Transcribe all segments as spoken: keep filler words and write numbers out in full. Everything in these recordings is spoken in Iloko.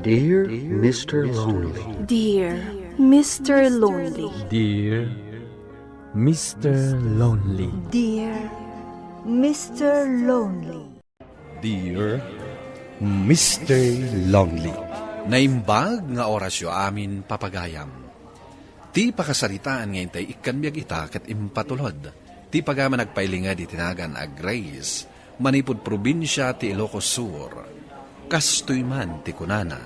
Dear Mister Lonely. Dear Mister Lonely. Dear Mister Lonely. Dear Mister Lonely. Dear Mister Lonely. Naimbag nga orasyo amin, papagayam. Ti pakasaritaan nga intay ikkan biag ita ket impatulod ti pagaman agpailinged iti nagan a Grace manipud probinsia ti Ilocos Sur. Kastoy man ti kunana,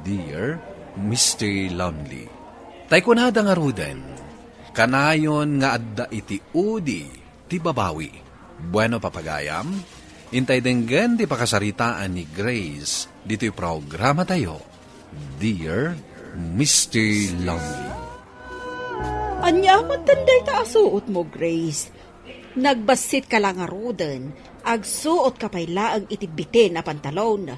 "Dear Mister Lonely." Tay kunada ngaruden, kanayon nga adda iti udi ti babawi. Bueno, papagayam, intay denggen ti pakasaritaan ni Grace ditoy programatayo, Dear Mister Lonely. Ania met dayta a suot mo, Grace? Nagbassit ka la ngaruden, agsuot ka pay laeng iti bitin a pantalon.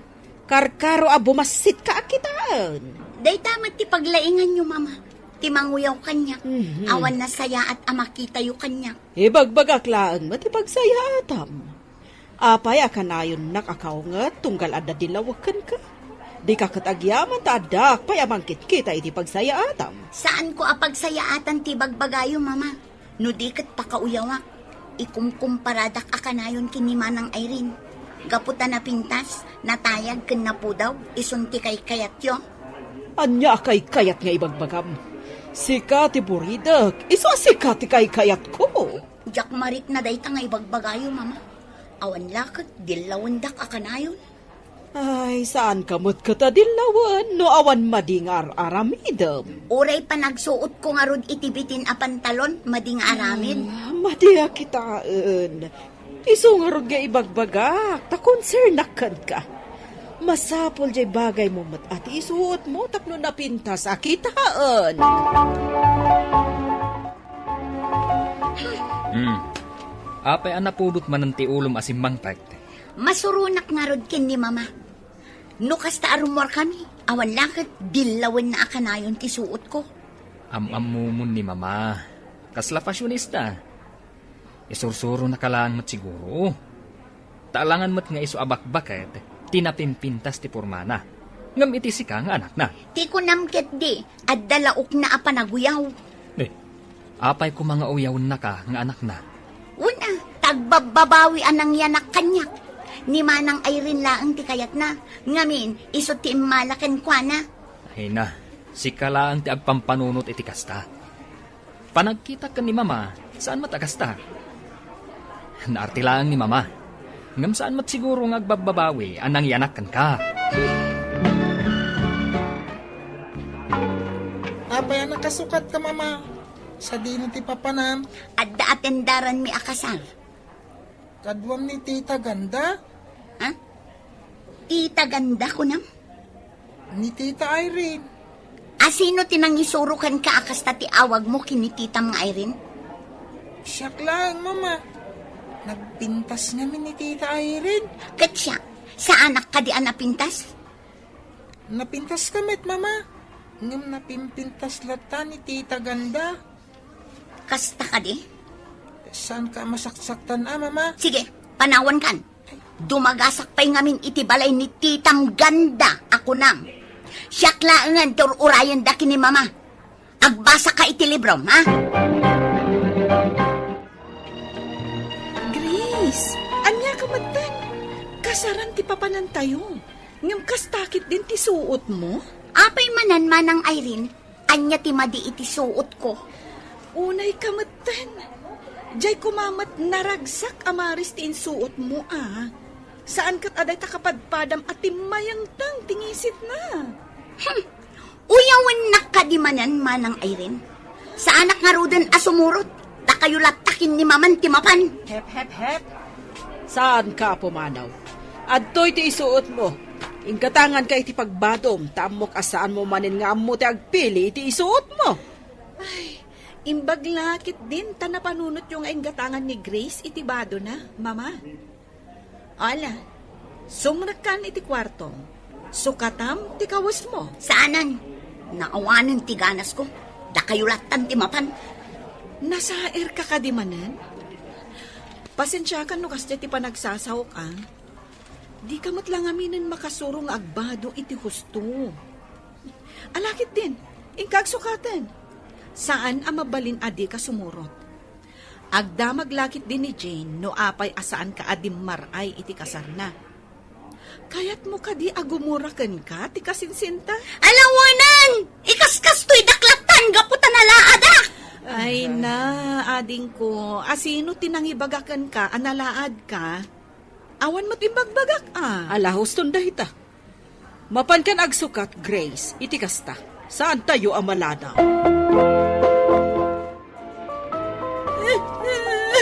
Karkaro a bumassit ka a kitaen. Dayta met ti paglainganyo, Mama. Ti manguyaw kaniak. Mhm. Awan nasayaat a makitayo kaniak. Ibagbagak laeng met ti pagsayaatam. Apay a kanayonnak a kaunget tunggal adda dillawek kenka? Dika ket agyaman ta addak pay a mangkitkita iti pagsayaatam. Saanko a pagsayaatan ti bagbagayo, Mama. No di ket pakauyawak, ikumkumparadak a kanayon ken ni Manang Irene. Gapu ta napintas, natayag ken napudaw, isun ti kaykayatyo. Ania a kaykayat nga ibagbagam? Sika ti buridek, isu a sika ti kaykayatko. Diak marikna dayta nga ibagbagayo, Mama. Awan la ket dillawendak a kanayon. Ay, saanka met ket a dillawen no awan madi nga ar-aramidem. Uray panagsuotko ngarud iti bitin a pantalon, madi nga aramid. Ah, madi a kitaen. Isu ngarud nga ibagbagak, ta konsernak kenka. Masapul jay bagaymo met a ti isuotmo tapno napintas a kitaen. Hmm. Apay a napudot manen ti ulom a simmangpet? Masuronak ngarud ken ni Mama. No kasta a rummuarkami, awan la ket dillawenna a kanayon ti suotko. Am-ammomon ni Mama. Kasla fashionista. Isursuronaka laeng met siguro. Ta alangan met nga isu a bakbaket ti napimpintas ti pormana. Ngem iti sika nga anakna. Ti kunam ketdi, adda la ukna a panaguyaw. Eh, apay koma nga uyawennaka nga anakna? Wen a, ta agbabbabawi a nangyanak kaniak. Ni Manang Irene laeng ti kayatna, ngamin, isu ti immala kenkuana. Ay na, sika laeng ti agpampanunot iti kasta. Panagkitak ken ni Mama, saan met a kasta. Naarte laeng ni Mama. Ngem saan met siguro nga agbabbabawi a nangyanak kenka. Apay a nakasukatka, Mama? Sadino ti papanam? Adda atendaranmi a kasar. Kaduam ni Tita Ganda? Ha? Tita Ganda, kunam? Ni Tita Irene. A sino ti nangisuro kenka a kasta ti awagmo ken ni titam nga Irene? Siak laeng, Mama. Nagpintas ngamin ni Tita Irene. Ket siak, saanak kadi a napintas? Napintaska met, Mama. Ngem napimpintas latta ni Tita Ganda. Kasta kadi? Saanka a masaksaktan a, Mama? Sige, panawankan. Dumagasak pay ngamin iti balay ni Titam Ganda a kunam. Siak laengen ti ur-urayenda ken ni Mama. Agbasaka iti librom, ha? Grace, ania ka metten? Kasaran ti papanantayo. Ngem kasta ketdin ti suotmo? Apay manen, Manang Irene, ania ti madi iti suotko? Unay ka metten. Diay koma met naragsak a maris ti insuotmo a. Saan ket a dayta kapadpadam a timmayengteng ti ngisitna. Hmm. Uyawennak kadi manen, Manang Irene? Saanak ngaruden a sumurot. Dakayo latta ken ni Maman ti mapan. Hep, hep, hep. Saanka a pumanaw. Adtoy ti isuotmo. Inggatanganka iti pagbadom, ta ammok a saanmo manen nga ammo ti agpili iti isuotmo. Ay, imbag la ketdin ta napanunotyo nga inggatangan ni Grace iti badona, Mama. Ala, sumrekkan iti kuartom. Sukatam ti kawesmo. Saanen. Naawanen ti ganasko. Dakayo lattan ti mapan. Nasairka kadi manen? Pasensiakan no kasdiay ti panagsasaok, a. Dika met la ngaminen makasuro nga agbado iti husto. Ala ketdin, inka agsukaten. Saan a mabalin a dika sumurot. Agdamag la ketdin ni Jane no apay a saanka a dimmar-ay iti kasarna. Kayatmo kadi a gumura kenka ti kasinsinta? Ala wen! Ikaskastoy daklattan gapu ta nalaadak! Ay na, adingko, asino ti nangibaga kenka a nalaadka? Awan met imbagbagak a. Ala, huston dayta. Mapankan agsukat, Grace, iti kasta. Saantayo a malanaw.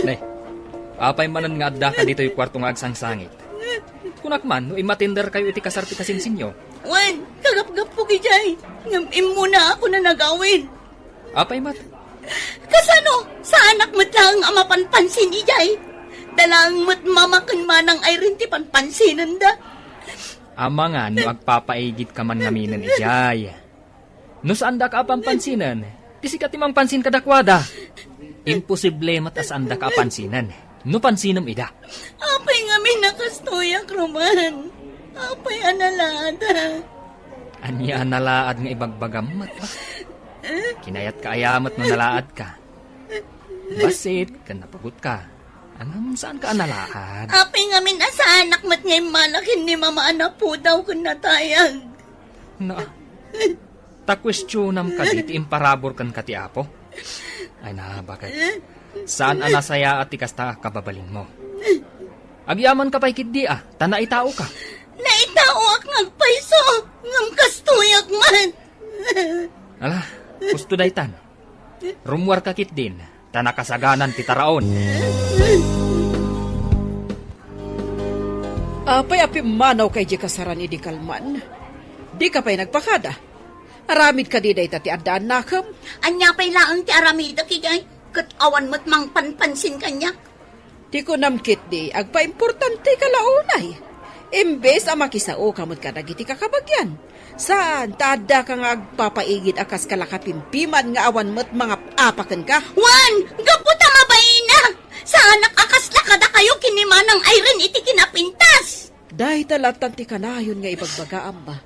Ne, apay manen nga addaka ditoy kuarto nga agsangsangit? Kunak man no immatenderkayo iti kasar ti kasinsinyo. Wen, kagapgapok idiay, ngem immunaak a nagawid. Apay met? Kasano? Saanak met laeng a mapanpansin idiay. Dalaeng met mama ken manang Irene ti panpansinenda. Amangan no agpapaigidka man ngaminen idiay. No saandaka a panpansinen, ti sika ti mangpansin kadakuada. Imposible met a saandaka a pansinen. No pansinem ida. Apay ngamin a kastoyak, Roman? Apay a nalaada? Ania a nalaad nga ibagbagam met, ba? Kinayatka aya met no nalaadka? Bassit ken napugotka. Ngem saanka a nalaad? Apay ngamin a saanak met nga immala ken ni Mama a napudaw ken natayag. Na, ta kuestionam kadi ti imparabur kenka ti Apo? Ay na, baket. Saan a nasayaat ti kasta a kababalinmo. Agyamanka pay ketdi a, ta naitaoka. Naitaoak nga agpayso, ngem kastoyak met. Ala, husto daytan. Rummuarka ketdin, ta nakasaganan ti taraon. Apay a pimmanawka idiay kasaran idi kalman? Dika pay nagpakada. Aramid kadi dayta ti addaannakem? Ania pay laeng ti aramidek idiay? Ket awan met mangpanpansin kaniak. Ti kunam ketdi, agpaimportanteka la unay. Imbes a makisaoka met kadagiti kakabagian. Saan, ta addaka nga agpapaigid a kas kalakapimpiman nga awan met mangap-apa kenka. Wen, gapu ta mabaina! Saanak a kasla kadakayo ken ni Manang Irene iti kinapintas! Dayta lattan ti kanayon nga ibagbagaam, ba?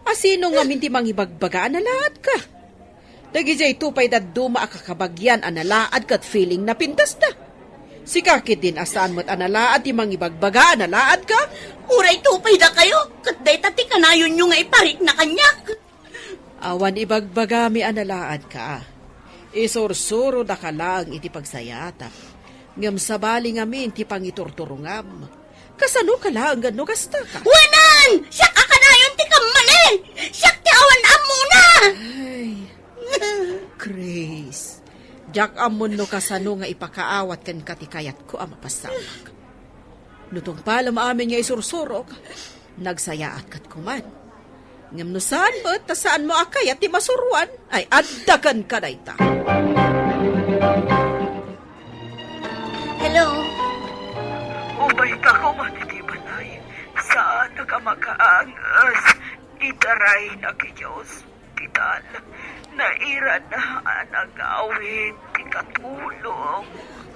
Asino ngamin ti mangibagbaga a nalaadka? Dagidiayto pay dadduma a kakabagian a nalaad ket feeling na pintasda. Sika ketdin a saan met a nalaad ti mangibagbaga a nalaadka? Uray to pay dakayo, ket dayta ti kanayonyo nga iparikna kaniak. Awan ibagbagami a nalaadka. Isursurodaka laeng iti pagsayaatak. Ngem sabali ngamin ti pangiturturongam. Kasanoka laeng no kastaka? Wanan! Siak a kanayon ti kammali! Siak ti awan ammona! Ay, Grace, diak ammon no kasano nga ipakaawat kenka ti kayatko a mapasamak. No tungpalem amin nga isursurok, nagsayaat ket kuman. Ngem no saan met ta saanmo a kayat ti masuroan, ay adda kenka dayta. Hello? Umayka koma iti balay. Saanak a makaanges. Itaraynak ti Dios. Kitan, nairan a nagawid ti katulong.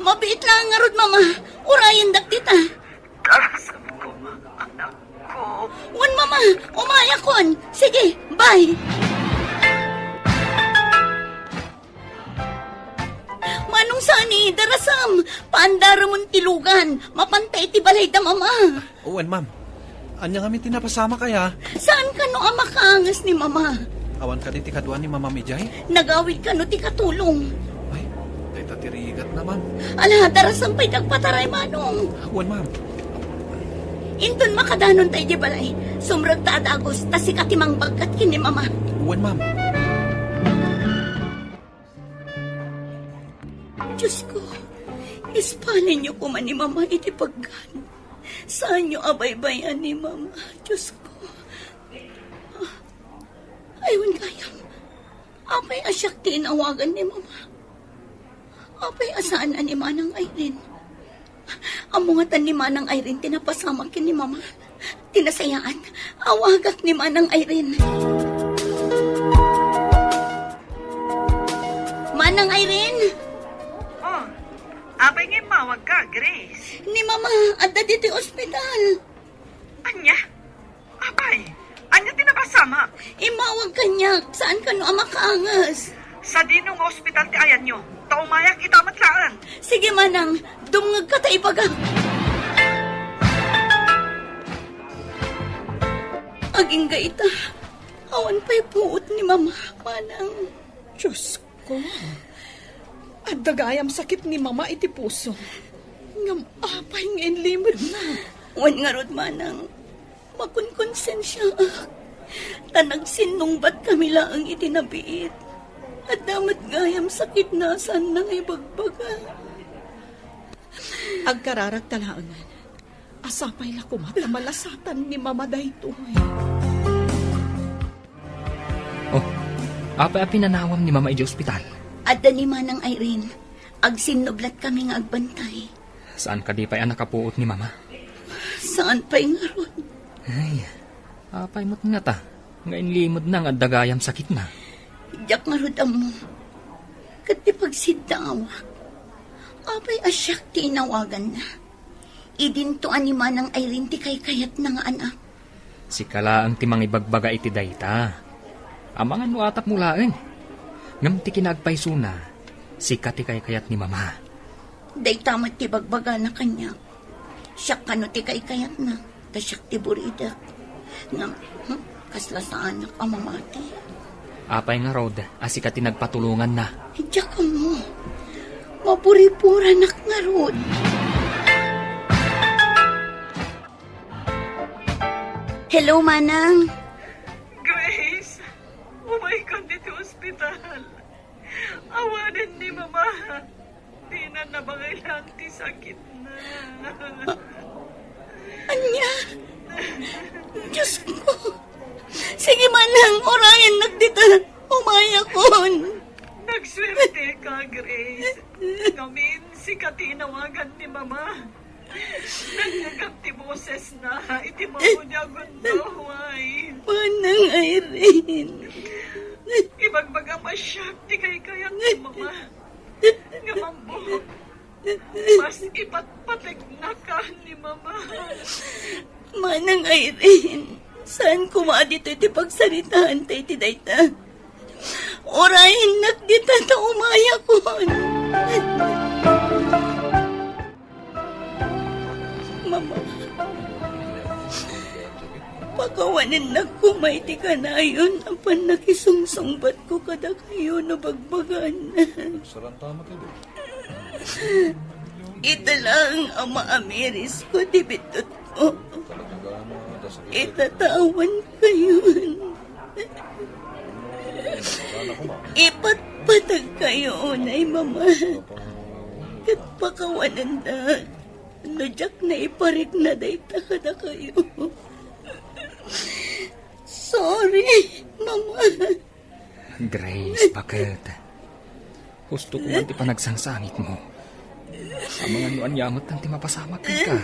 Mabiit laeng ngarud, Mama. Urayendak dita. Tarasam koma, anakko. Wen, Mama. Umayakon. Sige, bye. Manong Sani, darasam. Paandaramon ti lugan. Mapanta iti balayda, Mama. Wen, ma'am. Ania ngamin ti napasamak aya? Saan kano a makaanges ni Mama? Awan kadi ti kaduan ni Mamam idiay? Nagawid kano ti katulong? Ay, dayta ti rigatna, ma'am. Ala, darasam pay ti agpataray, Manong. Wen, ma'am. Inton makadanon ta idiay balay, sumrekta a dagus, ta sika ti mangbaggat ken ni Mama. Wen, ma'am. Dios ko, ispalinyo koma ni Mama iti paggan. Saanyo a baybay-an ni Mama, Dios ko. Ay, wen gayam. Apay a siak ti inawagan ni Mama? Apay a saan a ni Manang Irene? Ammo ngatan ni Manang Irene ti napasamak ken ni Mama. Ti nasayaat, awagak ni Manang Irene. Manang Irene! Oh, apay nga immawagka, Grace? Ni Mama, adda ditoy ospital. Ania? Apay, ania ti napasamak? Immawag kaniak, saan kano a makaanges? Sadino nga ospital ti ayanyo? Ta umayak ita met laeng. Sige, manang, dumngegka ta ibagak. Agingga ita, awan pay puot ni Mama, manang. Diyos ko. Adda gayam sakit ni Mama iti puso. Ngem apay nga inlimedna? Wen ngarud, manang, makunkonsensiaak. Ta nagsinnungbat kami laeng iti nabiit. Adda met gayam sakitna a saanna nga ibagbaga. Agkararagta laengen. Sapay la koma ta malasatan ni Mama daytoy. Oh, apay a pinanawam ni Mama idiay ospital? Adda ni Manang Irene. Agsinnublat kami nga agbantay. Saan kadi pay a nakapuot ni Mama? Saan pay ngarud? Ay, apay met ngata nga inlimedna nga adda gayam sakitna? Diak ngarud ammo. Ket ti pagsiddaawak, apay a siak ti inawaganna? Idinto a ni Manang Irene ti kaykayatna nga anak. Sika laeng ti mangibagbaga iti dayta. Amangan no atapmo laeng. Ngem ti kinaagpaysona, sika ti kaykayat ni Mama. Dayta met ti bagbagana kaniak. Siak kano ti kaykayatna, ta siak ti buridak. Ngem, hmm, kasla saanak a mamati. Apay ngarud a sika ti nagpatulonganna? Diak ammo. Mapuripuranak ngarud. Hello, Manang. Grace, umayka ditoy ospital. Awanen ni Mama. Dinan nabangay laeng ti sakitna. Ania? Diyos ko. Sige, Manang, urayennak dita. Umayakon. Nagsuerteka, Grace. Ngamin, sika ti inawagan ni Mama. Nangngegak ti bosesna iti maudi a gundaway. Manang Irene. Ibagbagam a siak ti kaykayat ni Mama. Ngem ammo, mas ipatpategnaka ni Mama. Manang Irene, saan koma a ditoy ti pagsaritaanta iti dayta. Urayennak dita ta umayakon. Mama, pakawanennak koma iti kanayon a pannakisungsungbatko kadakayo no bagbagana. Ita laeng a maamirisko ti bittutko. Ita ta awan kayon. Ipatpatagkayo unay, Mama. Ket pakawanennak no diak naiparikna dayta kadakayo. Sorry, Mama. Grace, baket. Husto ko man ti panagsangsangitmo. Amangan no ania met ti mapasamak kenka.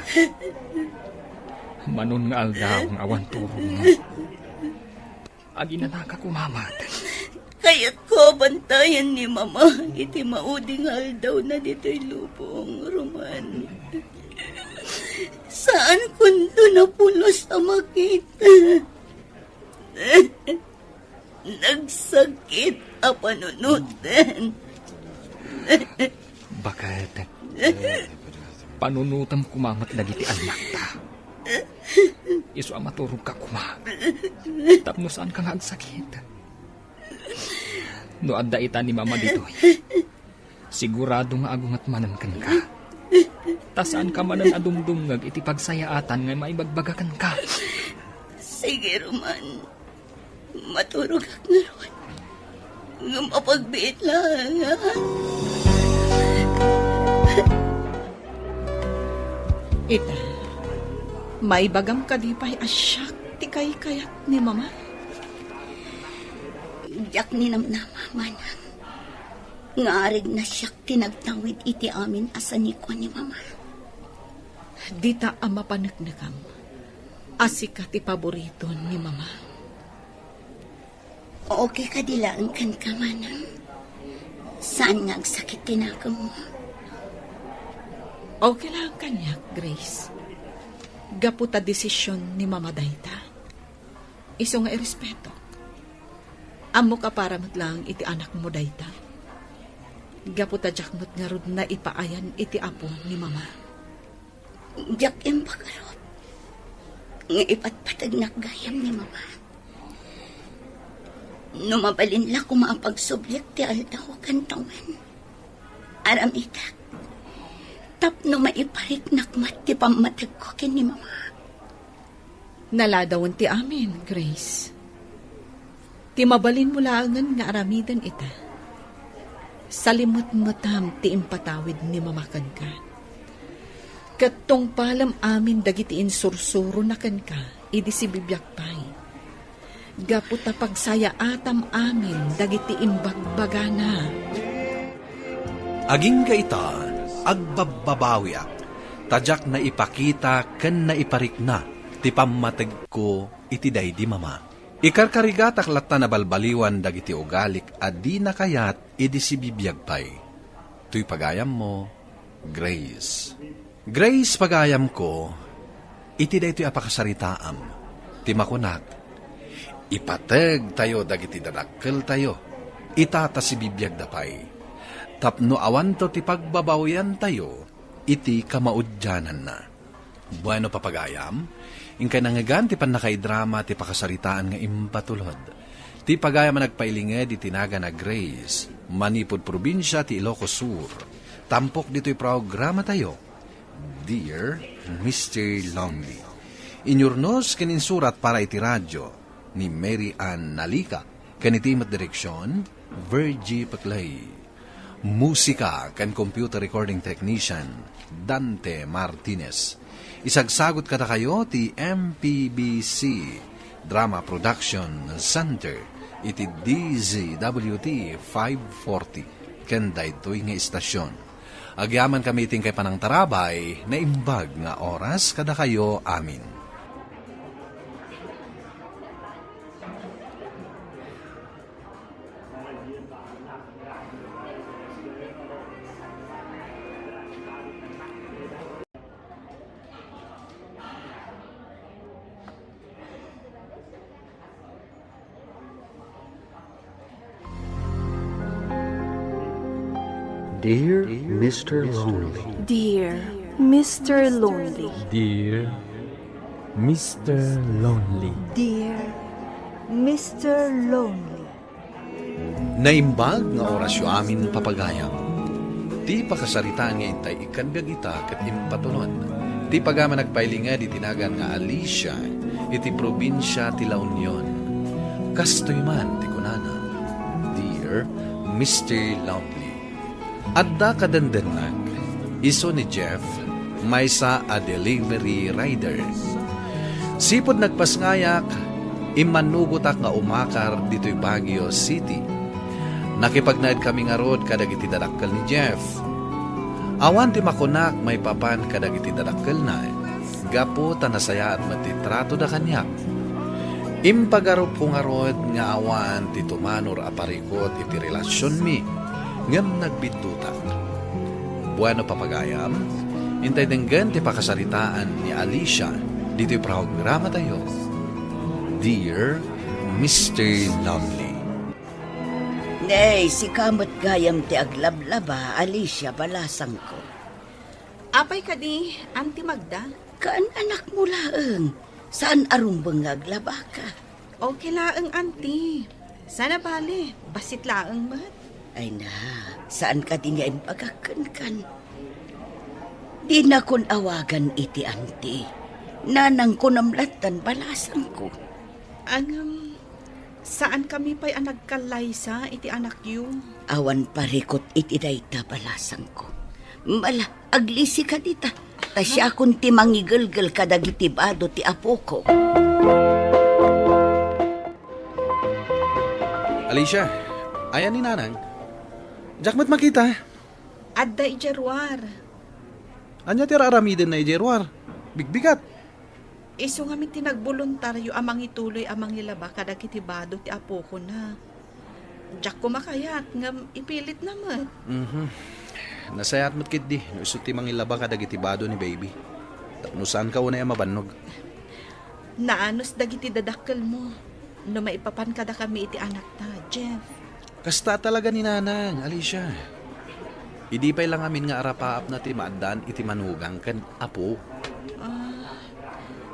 Manon nga aldaw nga awan turogmo. Aginanaka koma met. Kayatko a bantayan ni Mama iti maudi nga aldawna ditoy lubong, Roman. Saan kunto napulos a makita. Nagsakit a panunoten. Baket, panunotem koma met dagiti annakta. Isu a maturogka koma. Tapno saanka nga agsakit. No adda ita ni Mama ditoy, sigurado nga agunget manen kenka. Ta saanka manen a dumdumngeg iti pagsayaatan nga maibagbaga kenka. Sige, Roman. Maturogak ngarud. Ngem apagbiit laeng, ha? Ita, maibagam kadi pay a siak ti kaykayat ni Mama? Diak ninamnama, manang, nga arigna siak ti nagtawid iti amin a sanikua ni Mama. Dita a mapaneknekam a sika ti paboriton ni Mama. Okay kadi laeng kenka, manang? Saan nga agsakit ti nakemmo? Okay laeng kaniak, Grace. Gapu ta desisyon ni Mama dayta, isu nga irespetok. Ammok a para met laeng iti anakmo dayta. Gapu ta diak met ngarud naipaayan iti apo ni Mama. Diak imbagarup nga ipatpategnak gayam ni Mama. No mabalin la koma a pagsublik ti aldaw ken tawen, aramidak tapno maipariknak met ti pammategko ken ni Mama. Naladawen ti amin, Grace. Ti mabalinmo laengen nga aramiden ita, salimetmetam ti impatawid ni Mama kenka. Ket tungpalem amin dagiti insursurona kenka idi sibibiag pay, gapu ta pagsayaatam amin dagiti imbagbagana. Agingga ita, agbabbabawiak, ta diak naipakita ken naiparikna ti pammategko iti daydi Mama. Ikarkarigatak latta nabalbaliwan dagiti ugalik a dina kayat idi sibibiag pay. Toy pagayammo, Grace. Grace, pagayamko, iti daytoy a pakasaritaam, ti makunak, ipategtayo dagiti dadakkeltayo, ita ta sibibiagda pay, tapno awanto ti pagbabawiantayo iti kamaudiananna. Bueno, papagayam, inkay nangngegan ti pannakaidrama ti pakasaritaan nga impatulod. Ti pagayam a nagpailinged iti nagan a Grace, manipud probinsia ti Ilocos Sur. Tampok ditoy programatayo, Dear Mister Lonely. Inyurnos ken insurat para iti radyo ni Mary Ann Nalica, ken iti met direksion, Virgie Peclay. Musika ken computer recording technician, Dante Martinez. Isagsagut kadakayo ti M P B C Drama Production Center iti D Z W T five forty ken daytoy nga istasyon. Agyamankami iti inkay panangtarabay, naimbag nga oras kadakayo amin. Dear Mister Lonely. Dear Mister Lonely. Dear Mister Lonely. Dear Mister Lonely. Naimbag nga orasyo amin, papagayam. Ti pakasaritaan nga intay ikkan biag ita ket impatulod. Ti pagayam a nagpailinged iti nagan nga Alicia iti probinsia ti La Union. Kastoy man ti kunana, Dear Mister Lonely. Adda kadendennak, isu ni Jeff, maysa a delivery rider. Sipud nagpasngayak, immannugotak nga umakar ditoy Baguio City. Nakipagnaedkami ngarud kadagiti dadakkel ni Jeff. Awan ti makunak maipapan kadagiti dadakkelna, gapu ta nasayaat met ti tratoda kaniak. Impagarupko ngarud nga awan ti tumanor a parikut iti relasionmi, ngem nagbiddutang. Bueno, papagayam, intay denggen ti pakasaritaan ni Alicia ditoy programatayo, Dear Mister Lonely. Nay, sika met gayam ti aglablaba, Alicia, balasangko. Apay kadi, Auntie Magda? Kaan anakmo laeng. Saan a rumbeng nga aglabaka. Okay laeng, Auntie. Saan a bale, bassit laeng met. Ay na, saan kadi nga imbagak kenkan? Dinakon awagan iti Auntie. Nanangko namlattan balasangko. Ngem, saankami pay a nagkallaysa iti anakyo. Awan parikut iti dayta, balasangko. Mala, aglisika dita, ta siakon ti mangigelgel kadagiti bado ti apoko. Alicia, ayan ni Nanang? Diak met makita. Adda idiay ruar. Ania ti ar-aramidenna idiay ruar? Bigbigat. Isu ngamin ti nagboluntario a mangituloy a mangilaba kadagiti bado ti apokona. Diak koma kayat, ngem ipilitna met. Mhm. Nasayaat met ketdi no isu ti mangilaba kadagiti bado ni baby. Tapno saanka unay a mabannog. Naanus dagiti dadakkelmo no maipapan kadakami iti anakta, Jeff. Kasta talaga ni Nanang, Alicia. Idi pay la ngamin nga arapaapna ti maaddaan iti manugang ken apo. Ah,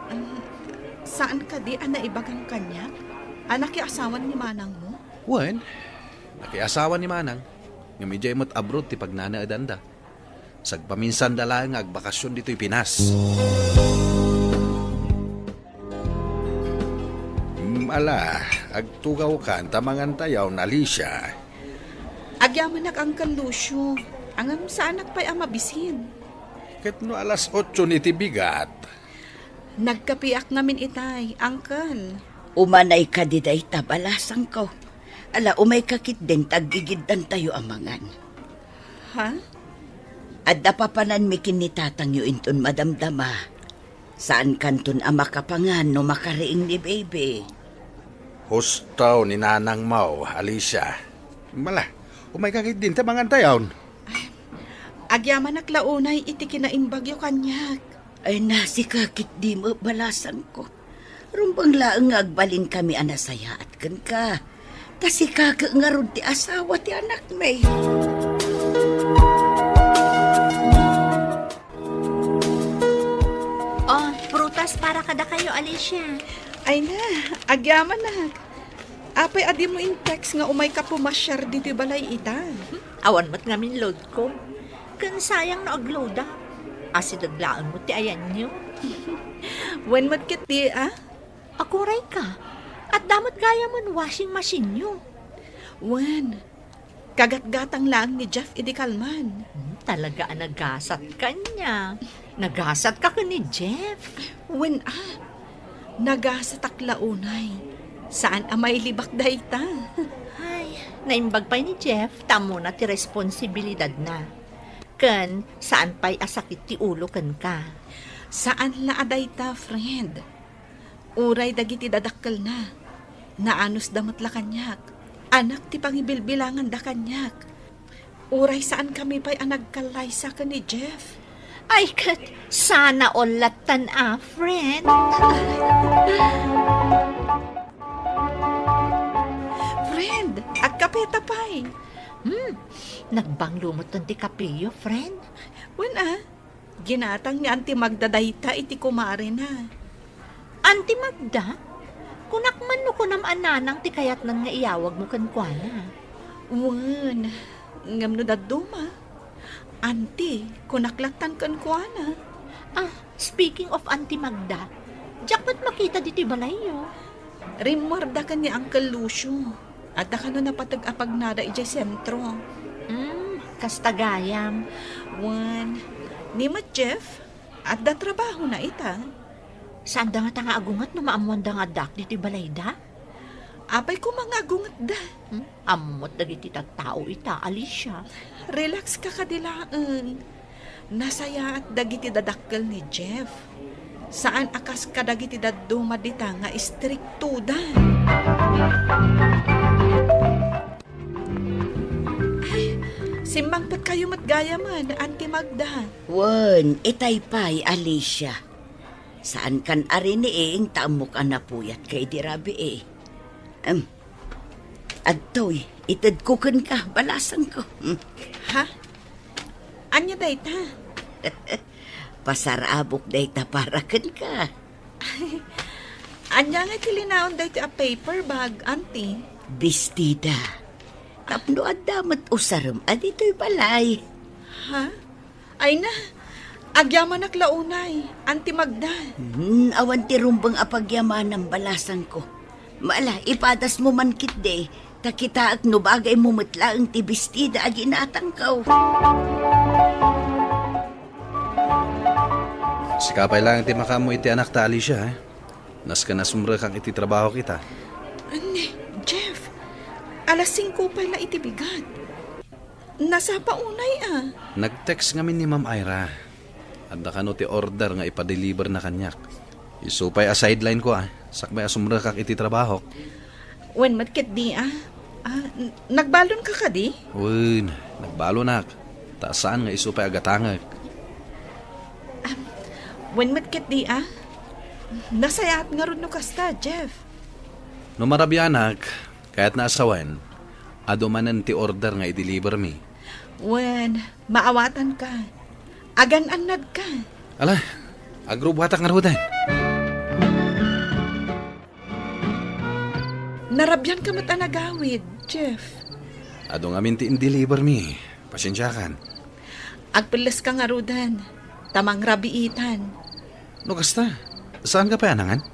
um, saan kadi a naibagam kaniak? A nakiasawan ni manangmo? Wen, nakiasawan ni Manang, ngem idiay met abroad ti pagnanaedanda. Sagpaminsanda laeng nga agbakasyon ditoy Pinas. Mm, ala, agtugawkan ta mangantayaw, Alicia. Agyamanak, Uncle Lucio. Ngem saanak pay a mabisin. Ket no alas otso iti bigat? Nagkapiak ngamin itay, Uncle. Umanay kadi dayta, balasangko. Ala, umayka ketdin ta aggigiddantayo a mangan. Ha? Adda papananmi ken ni tatangyo inton madamdama. Saankanton a makapangan no makariing ni baby. Husto ni nanangmo, Alicia. Mala, umayka ketdin ta mangantayon. Agyamanak la unay iti kinaimbagyo kaniak. Ay, na, sika ketdi met, balasangko. Rumbeng laeng nga agbalinkami a nasayaat kenka. Ta sika ket ngarud ti asawa ti anakmi. Oh, prutas para kadakayo, Alicia. Ay na, agyamanak. Apay a dimo in-text nga umayka pumasiar ditoy balay ita? Awan met ngamin loadko. Ken sayang no agloada. Asideg laeng met ti ayanyo. Wen met ketdi, a? Akurayka. Adda met gayamen washing machineyo. Wen, kagatgatang laeng ni Jeff idi kalman. Hmm, talaga a nagasat kaniak. Nagasatka ken ni Jeff. Wen a, nagasatak la unay. Saan a mailibak dayta. Ay, naimbag pay ni Jeff, ta ammona ti responsibilidadna. Ken, saan pay a sakit ti ulo kenka. Saan la a dayta, friend. Uray dagiti dadakkelna, naanusda met la kaniak. Anak ti pangibilbilanganda kaniak. Uray saankami pay a nagkallaysa ken ni Jeff. Ay, ket sana all lattan a, friend. Friend, agkapeta pay. Hmm, nagbanglo met ti kapeyo, friend. Wen a, ginatang ni Auntie Magda dayta iti kumarena. Auntie Magda? Kunak man no kunam a nanang ti kayatnan nga iyawagmo kenkuana. Wen, ngem no dadduma, Auntie, kunak lattan kenkuana. Ah, speaking of Auntie Magda, diak met makita ditoy balayyo. Rimmuarda ken ni Uncle Lucio. Adda kano napateg a pagnada idiay sentro. Hmm, kasta gayam. Wen, ni met Jeff, adda trabahona ita. Saanda ngata nga agunget no maammoanda nga addaak ditoy balayda? Apay koma nga agungetda? Hmm? Ammot dagiti tattao ita, Alicia. Relax ka kadi laeng. Nasayaat dagiti dadakkel ni Jeff. Saan a kas kadagiti dadduma dita nga istriktoda. Ay, simmangpetkayo met gayamen, Auntie Magda. Wen, itay pay, Alicia. Saankan a riniing ta ammok a napuyatka idi rabii. Em, adtoy, itedko kenka, balasangko. Hmm. Ha? Ania dayta? Pasarabok dayta para kenka. Ania nga ti linaon daytoy a paper bag, Auntie? Bestida. Tapno adda met usarem a ditoy balay. Ha? Ay na, agyamanak la unay, Auntie Magda. Hmm, awan ti rumbeng a pagyamanam, balasangko. Mala, ipadasmo man ketdi, ta kitaek no bagaymo met laeng ti bestida a ginatangko. Sika pay laeng ti makaammo iti anakta, Alicia, ha? Nasken a sumrekak iti trabahok ita. Ni, Jeff, alas singko pay la iti bigat. Nasapa unay a? Nag-text ngamin ni Ma'am Ira. Adda kano ti order nga ipadeliverna kaniak. Isu pay a sideline ko a, sakbay a sumrekak iti trabahok. Wen met ketdi a? Ah, n-, nagbalonka kadi? Wen, nagbalonak. Ta saan nga isu pay a gatangek. Am, Wen met ketdi a? Nasayaat ngarud no kasta, Jeff. No marabianak, kayatna a sawen, adu manen ti order nga i-delivermi. Wen, maawatanka. Agan-annadka. Ala, agrubbuatak ngaruden. Narabianka met a nagawid, Jeff. Adu ngamin ti in-delivermi. Pasensiakan. Agpelleska ngaruden, ta mangrabiitan. No kasta, saanka pay a nangan?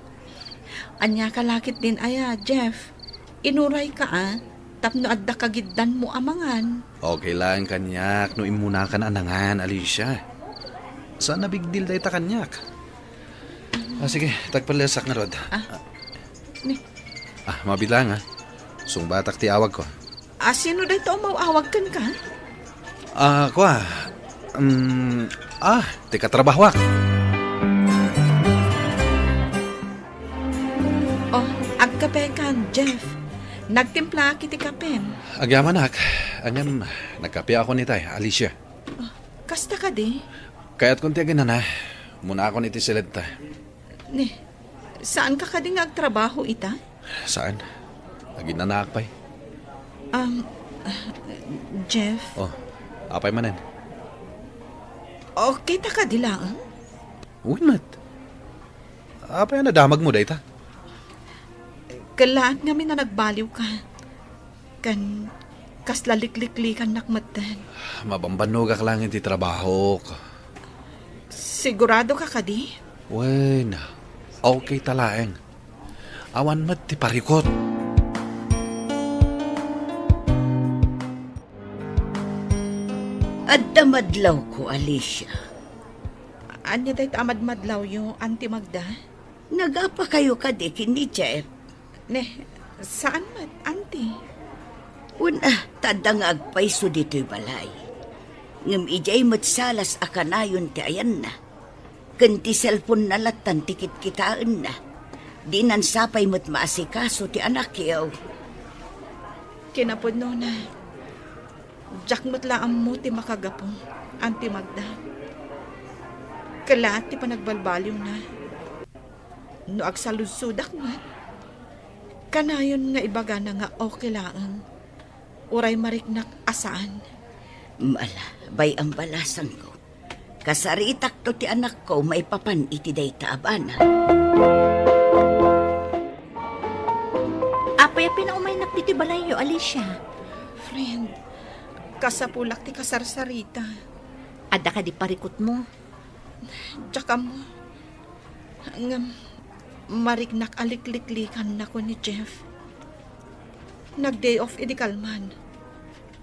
Ania ka la ketdin aya, Jeff? Inurayka a, tapno adda kagiddanmo a mangan. Okay laeng kaniak no immunakan a nangan, Alicia. Saan a big deal dayta kaniak. Ah, sige, tagpallesak ngarud. Ah. Ni. Ah, mabilang, ah. Sungbatak ti awagko. Ah, sino dayta umaw-awag kenka? Ah, kua. Um, ah, ti katrabahoak. Oh, agkapekan, Jeff. Nagtimplaak iti kapem. Agyamanak, ngem nagkapeakon itay, Alicia. Oh, kasta kadi? Kayatkon ti aginana. Ummunakon iti siledta. Ne, saanka kadi nga agtrabaho ita? Saan. Aginanaak pay. Um, Jeff? Oh, apay manen? Okay ta kadi laeng? Wen met. Apay a nadamagmo dayta? Kellaat ngamin a nagbaliwka. Ken kasla likliklikannak metten. Mabambannogak laeng iti trabahok. Siguradoka kadi? Wen, okay ta laeng. Awan met ti parikut. Adda madlawko, Alicia. Ania dayta a madmadlawyo, Auntie Magda? Nagapakayo kadi ken ni Jeff? Ne, saan met, Auntie. Wen, ah, ta adda nga agpayso ditoy balay. Ngem idiay met salas a kanayon ti ayanna. Ken ti cellphone-na lattan ti kitkitaenna. Dinan sapay met maasikaso ti anakyo. Kinapudnona, diak met la ammo ti makagapu, Auntie Magda. Kellaat ti panagbalbaliwna. No agsaludsodak met, kanayon nga ibagana nga okay laeng, uray mariknak a saan. Ala, bay-am balasangko. Kasaritakto ti anakko maipapan iti dayta a banag. Apay a pinaumaynak ditoy balayyo, Alicia? Friend, kasapulak ti kasarsarita. Adda kadi parikutmo? Diak ammo. Ngem, mariknak a likliklikanna ken ni Jeff. Nag-day off idi kalman.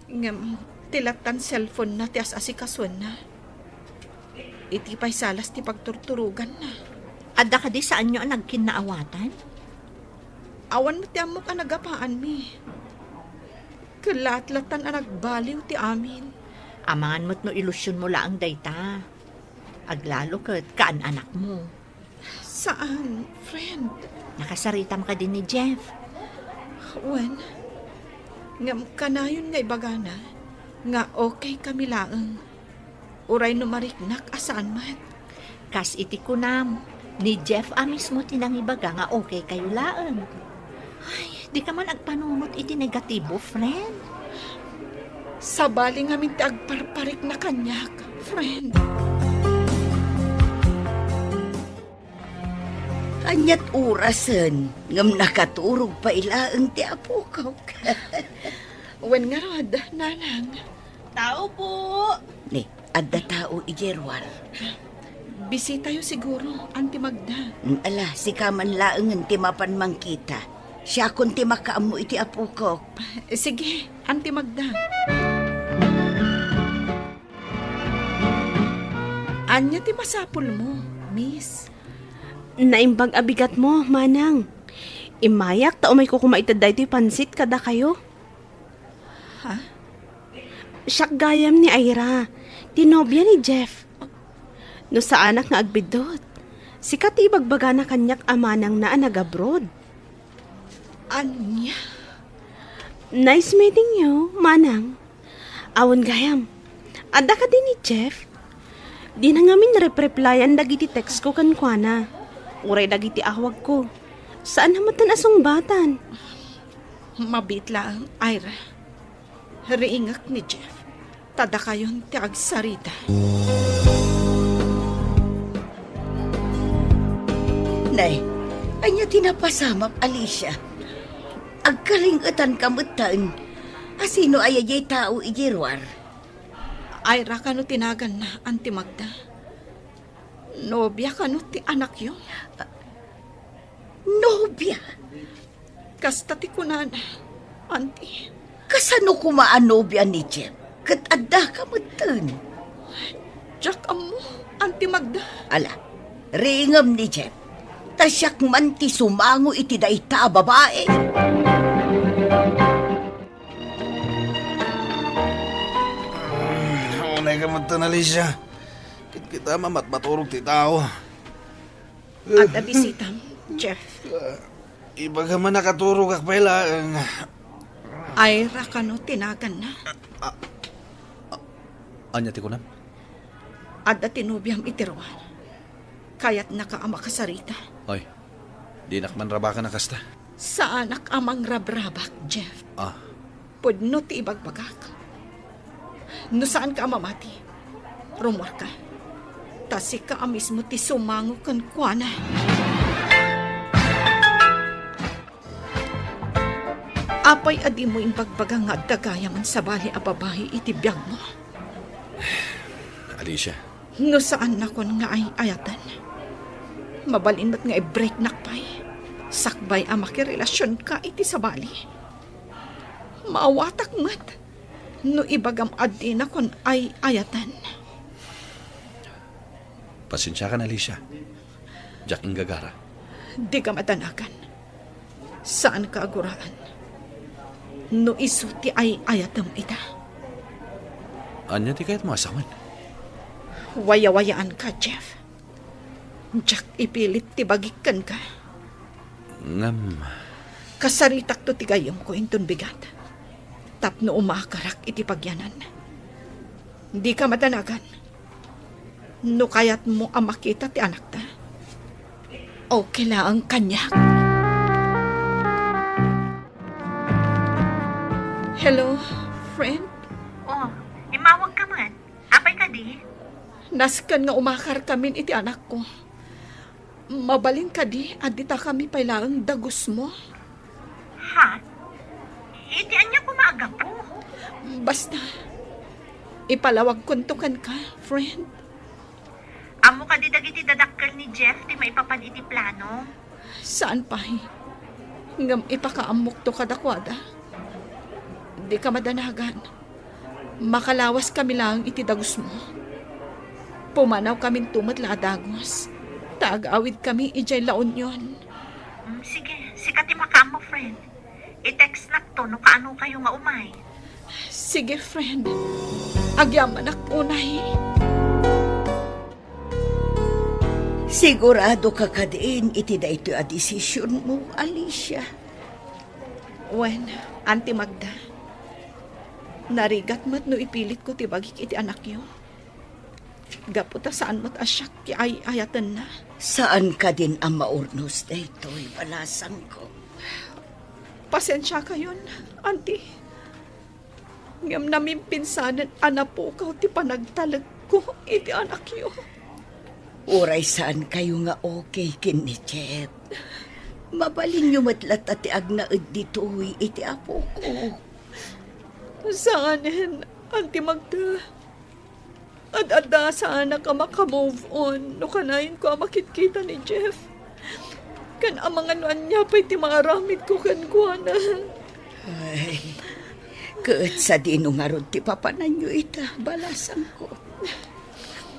Ngem, ti lattan cellphone-na ti as-asikasuenna. Iti pay salas ti pagturturoganna. Adda kadi saanyo a nagkinnaawatan? Awan met ti ammok a nagapaanmi. Kellaat lattan a nagbaliw ti amin. Amangan met no ilusionmo laeng dayta. Aglalo ket kaan-anakmo. Saan, friend. Nakasaritam kadi ni Jeff? Wen, ngem kanayon nga ibagana nga okay kami laeng. Uray no mariknak a saan met. Kas iti kunam, ni Jeff a mismo ti nangibaga nga okay kayo laeng. Ay, dika man agpanunot iti negatibo, friend. Sabali ngamin ti agparparikna kaniak, friend. Ania't orasen, ngem nakaturog pay laeng ti apokok. Wen ngarud, nanang. Tao po! Ni, adda tao idiay ruar. Bisitayo siguro, Auntie Magda. Mm, ala, sika man laengen ti mapan mangkita. Siakon ti makaammo iti apokok. Sige, Auntie Magda. Ania ti masapulmo, Miss? Naimbag a bigatmo, Manang. Immayak ta umayko koma ited daytoy pansit kadakayo. Ha? Siak gayam ni Ira, ti nobia ni Jeff. No saanak nga agbiddut, sika ti ibagbagana kaniak a manangna a nag-abroad. Ania? Nice meeting you, Manang. Awan gayam. Adda kadi ni Jeff? Dina ngamin rep-replyan dagiti text ko kenkuana. Uray dagiti awagko. Saan a met a sungbatan. Mabiit laeng, Ira. Riingek ni Jeff. Ta dakayon ti agsarita. Nay, ania ti napasamak, Alicia? Agkalingetanka metten. A sino aya diay tao idiay ruar? Ira kano ti naganna, Auntie Magda. Nobia kano ti anakyo? Nobia? Kasta ti kunana, Auntie. Kasano koma a nobia ni Jeff? Ket addaka metten. Diak ammo, Auntie Magda. Ala, riingem ni Jeff. Ta siak man ti sumango iti dayta a babai. Unay ka metten, Alicia. Ket kita mamatmaturog ti tao. Adda bisitam, Jeff. Ibagam a nakaturogak pay laeng. Ira kano ti naganna? Ah, ah, ania ti kunam? Adda ti nobiam iti ruar. Kayatnaka a makasarita. Ay, dinak man rabakan a kasta. Saanak a mangrabrabak, Jeff. Ah. Pudno ti ibagbagak. No saanka a mamati, rummuarka. Ta sika a mismo ti sumango kenkuana. Apay a dimo imbagbaga nga adda gayam a sabali a babai iti biagmo? Alicia. No saannakon nga ay-ayaten, mabalin met nga i-breaknak pay. Sakbay a makirelasionka iti sabali. Maawatak met no ibagam a dinakon ay-ayaten. Pasensiakan, Alicia. Diak inggagara. Dika madanagan. Saanka a guraan. No isu ti ay-ayatem ita. Ania ti kayatmo a sawen? Wayawayaanka, Jeff. Diak ipilit ti bagik kenka. Ngem, kasaritakto ti gayyemko inton bigat. Tapno umakarak iti pagyanan. Dika madanagan. No kayatmo a makita ti anakta, okay laeng kaniak. Hello, friend? Oh, immawagka man. Apay kadi? Nasken nga umakarkamin iti anakko. Mabalin kadi a ditakami pay laeng dagusmo? Ha? Iti ania koma a gapu? Basta, ipalawagkonto kenka, friend. Ammo kadi dagiti dadakkel ni Jeff ti maipapan iti plano? Saan pay. Ngem ipakaammokto kadakuada. Dika madanagan. Makalawaskami laeng iti dagusmo. Pumanawkaminto met la a dagus, ta ag-awidkami idiay La Union. Mm, sige, sika ti makaammo, friend. I-textnakto no kaanokayo nga umay. Sige, friend. Agyamanak unay. Siguradoka kadin iti daytoy a desisionmo, Alicia? Wen, Auntie Magda, narigat met no ipilitko ti bagik iti anakyo. Gapu ta saan met a siak ti ay-ayatenna. Saan kadin a maurnos daytoy, balasangko? Pasensiakayon, Auntie. Ngem namimpinsanen a napukaw ti panagtalekko iti anakyo. Uray saankayo nga okay ken ni Jeff, mabalinyo met latta ti agnaed ditoy iti apoko. Saanen, Auntie Magda. Ad-adda saanak a maka-move on no kanayon ko a makitkita ni Jeff. Ken amangan no ania pay ti maaramidko kenkuana. Ay, ket sadino ngarud ti papananyo ita, balasangko?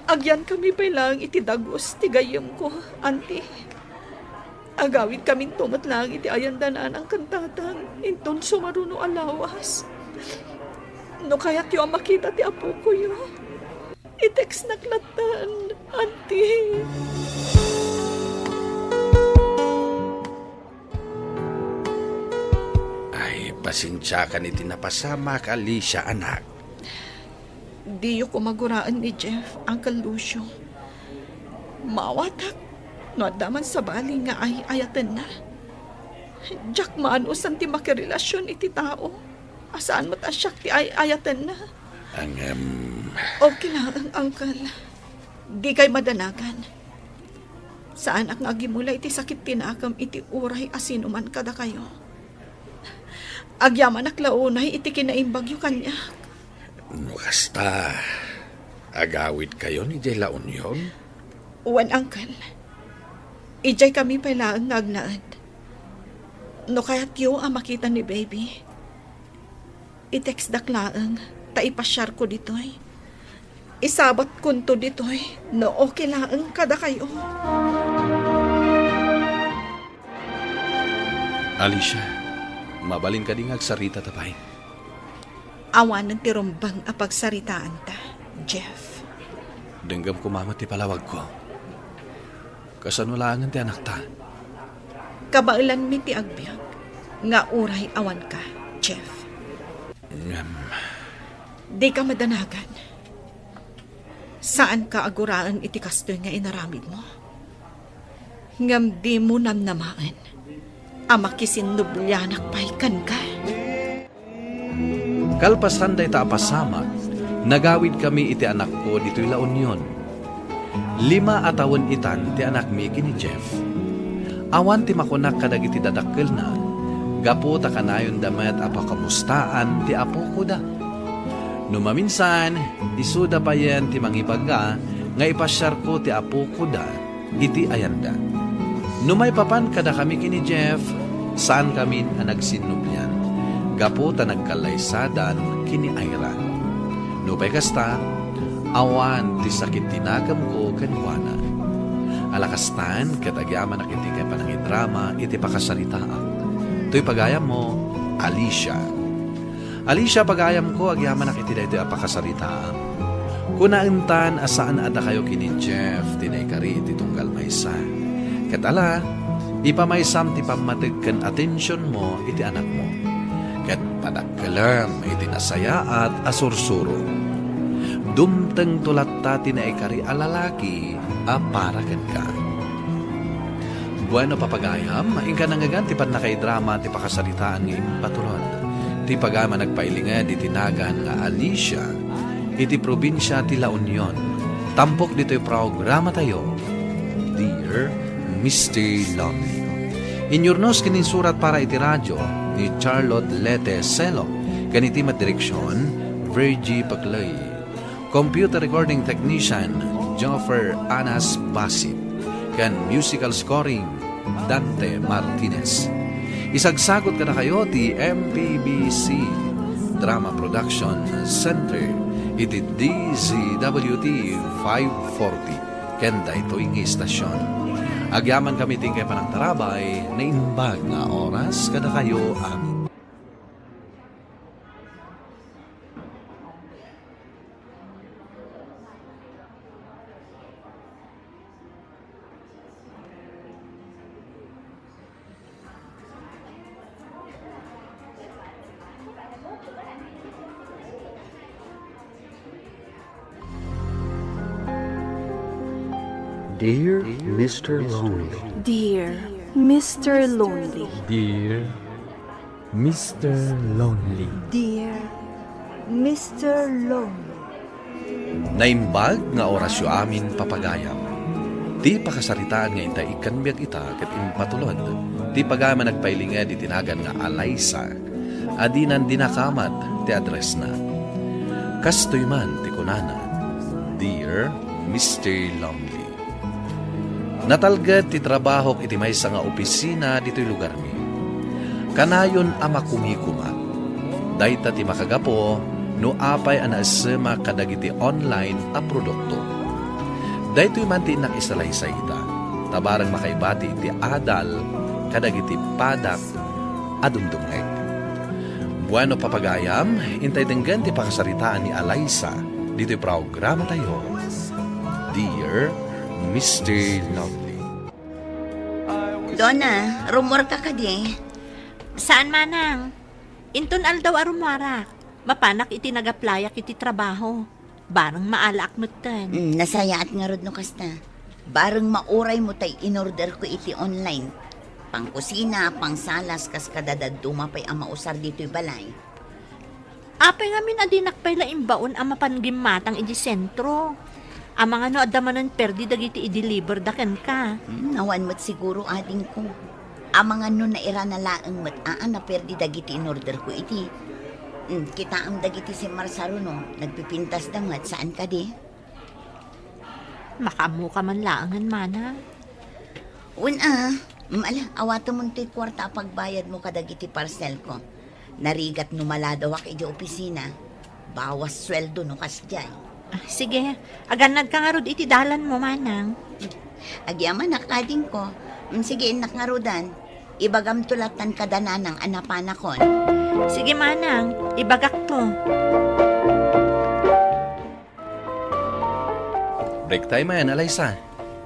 Agyankami pay laeng iti dagus ti gayyemko, Auntie. Agawidkaminto met laeng iti ayan da nanang ken tatang, inton sumaruno a lawas. No kayatyo a makita ti apokoyo, i-textnak lattan, Auntie. Ay, pasensiakan iti napasamak, Alicia, anak. Diyo koma guraen ni Jeff, Uncle Lucio. Maawatak no adda man sabali nga ay-ayatenna. Diak maanusan ti makirelasion iti tao a saan met a siak ti ay-ayatenna. Ngem, okay laeng, Uncle. Dikay madanagan. Saanak nga agimula iti sakit ti nakem iti uray a sinuman kadakayo. Agyamanak la unay iti kinaimbagyo kaniak. No kasta, agawidkayon idiay La Union? Wen, Uncle. Idiay kami pay laeng nga agnaed. No kayatyo a makita ni Baby, i-textdak laeng ta ipasiarko ditoy. Isabatkonto ditoy no okay laeng kadakayo. Alicia, mabalin kadi nga agsaritata pay? Awanen ti rumbeng a pagsaritaanta, Jeff. Denggem koma met ti palawagko. Kasano laengen ti anakta? Kabaelanmi ti agbiag nga uray awanka, Jeff. Ngem, dika madanagan. Saanka a guraen iti kastoy nga inaramidmo. Ngem dimo namnamaen a makisinnublianak pay kenka. Kalpasan dayta a pasamak, nagawidkami iti anakko ditoy La Union. Lima a tawen itan ti anakmi ken ni Jeff. Awan ti makunak kadagiti dadakkelna, gapu ta kanayonda met a pakamustaan ti apokoda. No maminsan, isuda payen ti mangibaga nga ipasiarko ti apokoda iti ayanda. No maipapan kadakami ken ni Jeff, saankamin a nagsinnublian, gapu ta nagkallaysadan ken ni Ira. Nupay kasta, awan ti sakit ti nakemko kenkuana. Ala kastan, ket agyamanak iti kaipanangidrama iti pakasaritaak. Toy pagayammo, Alicia. Alicia, pagayamko, agyamanak iti daytoy a pakasaritaam. Kunaentan a saan a dakayo ken ni Jeff ti naikari iti tunggal maysa. Ket ala, ipamaysam ti pammateg ken atensionmo iti anakmo. Ket padakkelem iti nasayaat a sursuro. Dumtengto latta ti naikari a lalaki a para kenka. Bueno, papagayam, inka nangngegan ti pannakaidrama ti pakasaritaan nga impatulod. Ti pagayam a nagpailinged iti nagan nga Alicia, iti probinsia ti La Union. Tampok ditoy programatayo, Dear Mister Lonely. Inyurnos ken insurat para iti radio ni Charlotte Lete Selo, ken iti met direksion, Virgie Paclay. Computer recording technician, Joffer Anas Basit, ken musical scoring, Dante Martinez. Isagsagot kadakayo ti M P B C Drama Production Center iti D Z W T five forty ken daytoy nga istasyon. Agyamankami ti inkay panagtarabay, naimbag nga oras kadakayo amin. Dear Mister Lonely. Dear Mister Lonely. Dear Mister Lonely. Dear Mister Lonely. Naimbag nga orasyo amin, papagayam. Ti pakasaritaan nga intay ikkan biag ita ket impatulod ti pagayam a nagpailinged iti nagan nga Alaysa a dinan dinakamat ti addressna. Kastoy man ti kunana, Dear Mister Lonely. Natalged ti trabahok iti maysa nga opisina ditoy lugarmi. Kanayon a makumikuma. Dayta ti makagapu no apay a naessemak kadagiti online a produkto. Daytoy man ti innak isalaysay ita, ta bareng makaibati iti adal kadagiti padak a dumdumngeg. Bueno, papagayam, intay denggen ti pakasaritaan ni Alaysa ditoy programatayo, Dear Mister Lovely. Donna, rummuarka kadi? Saan, manang. Inton aldaw a rummuarak, mapanak iti nag-applyak iti trabaho. Bareng maalaak metten. Mm, nasayaat ngarud no kasta. Bareng mauraymo tay inorderko iti online. Pangkusina, pangsalas, kas kada dadduma pay a mausar ditoy balay. Apay ngamin a dinak pay la imbaon a mapan gimmatang iti sentro? Amangan no adda manen perdi dagiti i-deliver da kenka. Hmm, awan met siguro, adingko. Amangan no nairana laeng met a, a naperdi dagiti inorderko iti. Hmm, kitaem dagiti simmarsaruno, nagpipintasda met, saan kadi? Makaammoka man laengen, manang. Wen a, mm, ala, awatemon toy kuarta a pagbayadmo kadagiti parcelko. Narigat no maladawak iti opisina. Bawas sueldo no kasdiay. Ah, sige, agannadka ngarud iti dalanmo, manang. Agyamanak, adingko. Mm, sige, innak ngarudan. Ibagamto lattan kada nanang a napanakon. Sige, manang, ibagakto. Break time ayan, Alaysa.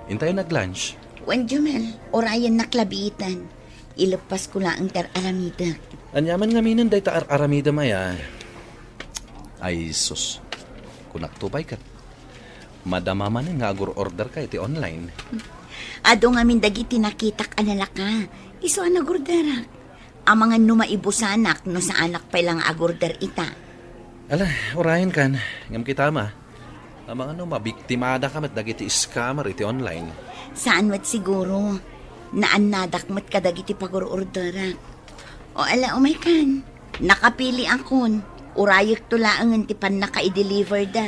Intayo nag-lunch. Wen, Jomel, urayennak la biitan. Ileppasko laeng ti ar-aramidek. Ania man ngaminen dayta ar-aramidem aya? Ay, sus. Kunakto pay ket. Madama manen nga agur-orderka iti online. Adu ngamin dagiti nakitak a nalaka. Isu a nagurderak. Amangan no maibusanak no saanak pay la nga agurder ita. Ala, urayen kan, ngem kitam a. Amangan no mabiktimadaka met dagiti scammer iti online. Saan met siguro. Naannadak met kadagiti pagur-orderak. O ala, umay kan. Nakapiliakon. Urayekto laengen ti pannaka-i-deliver da.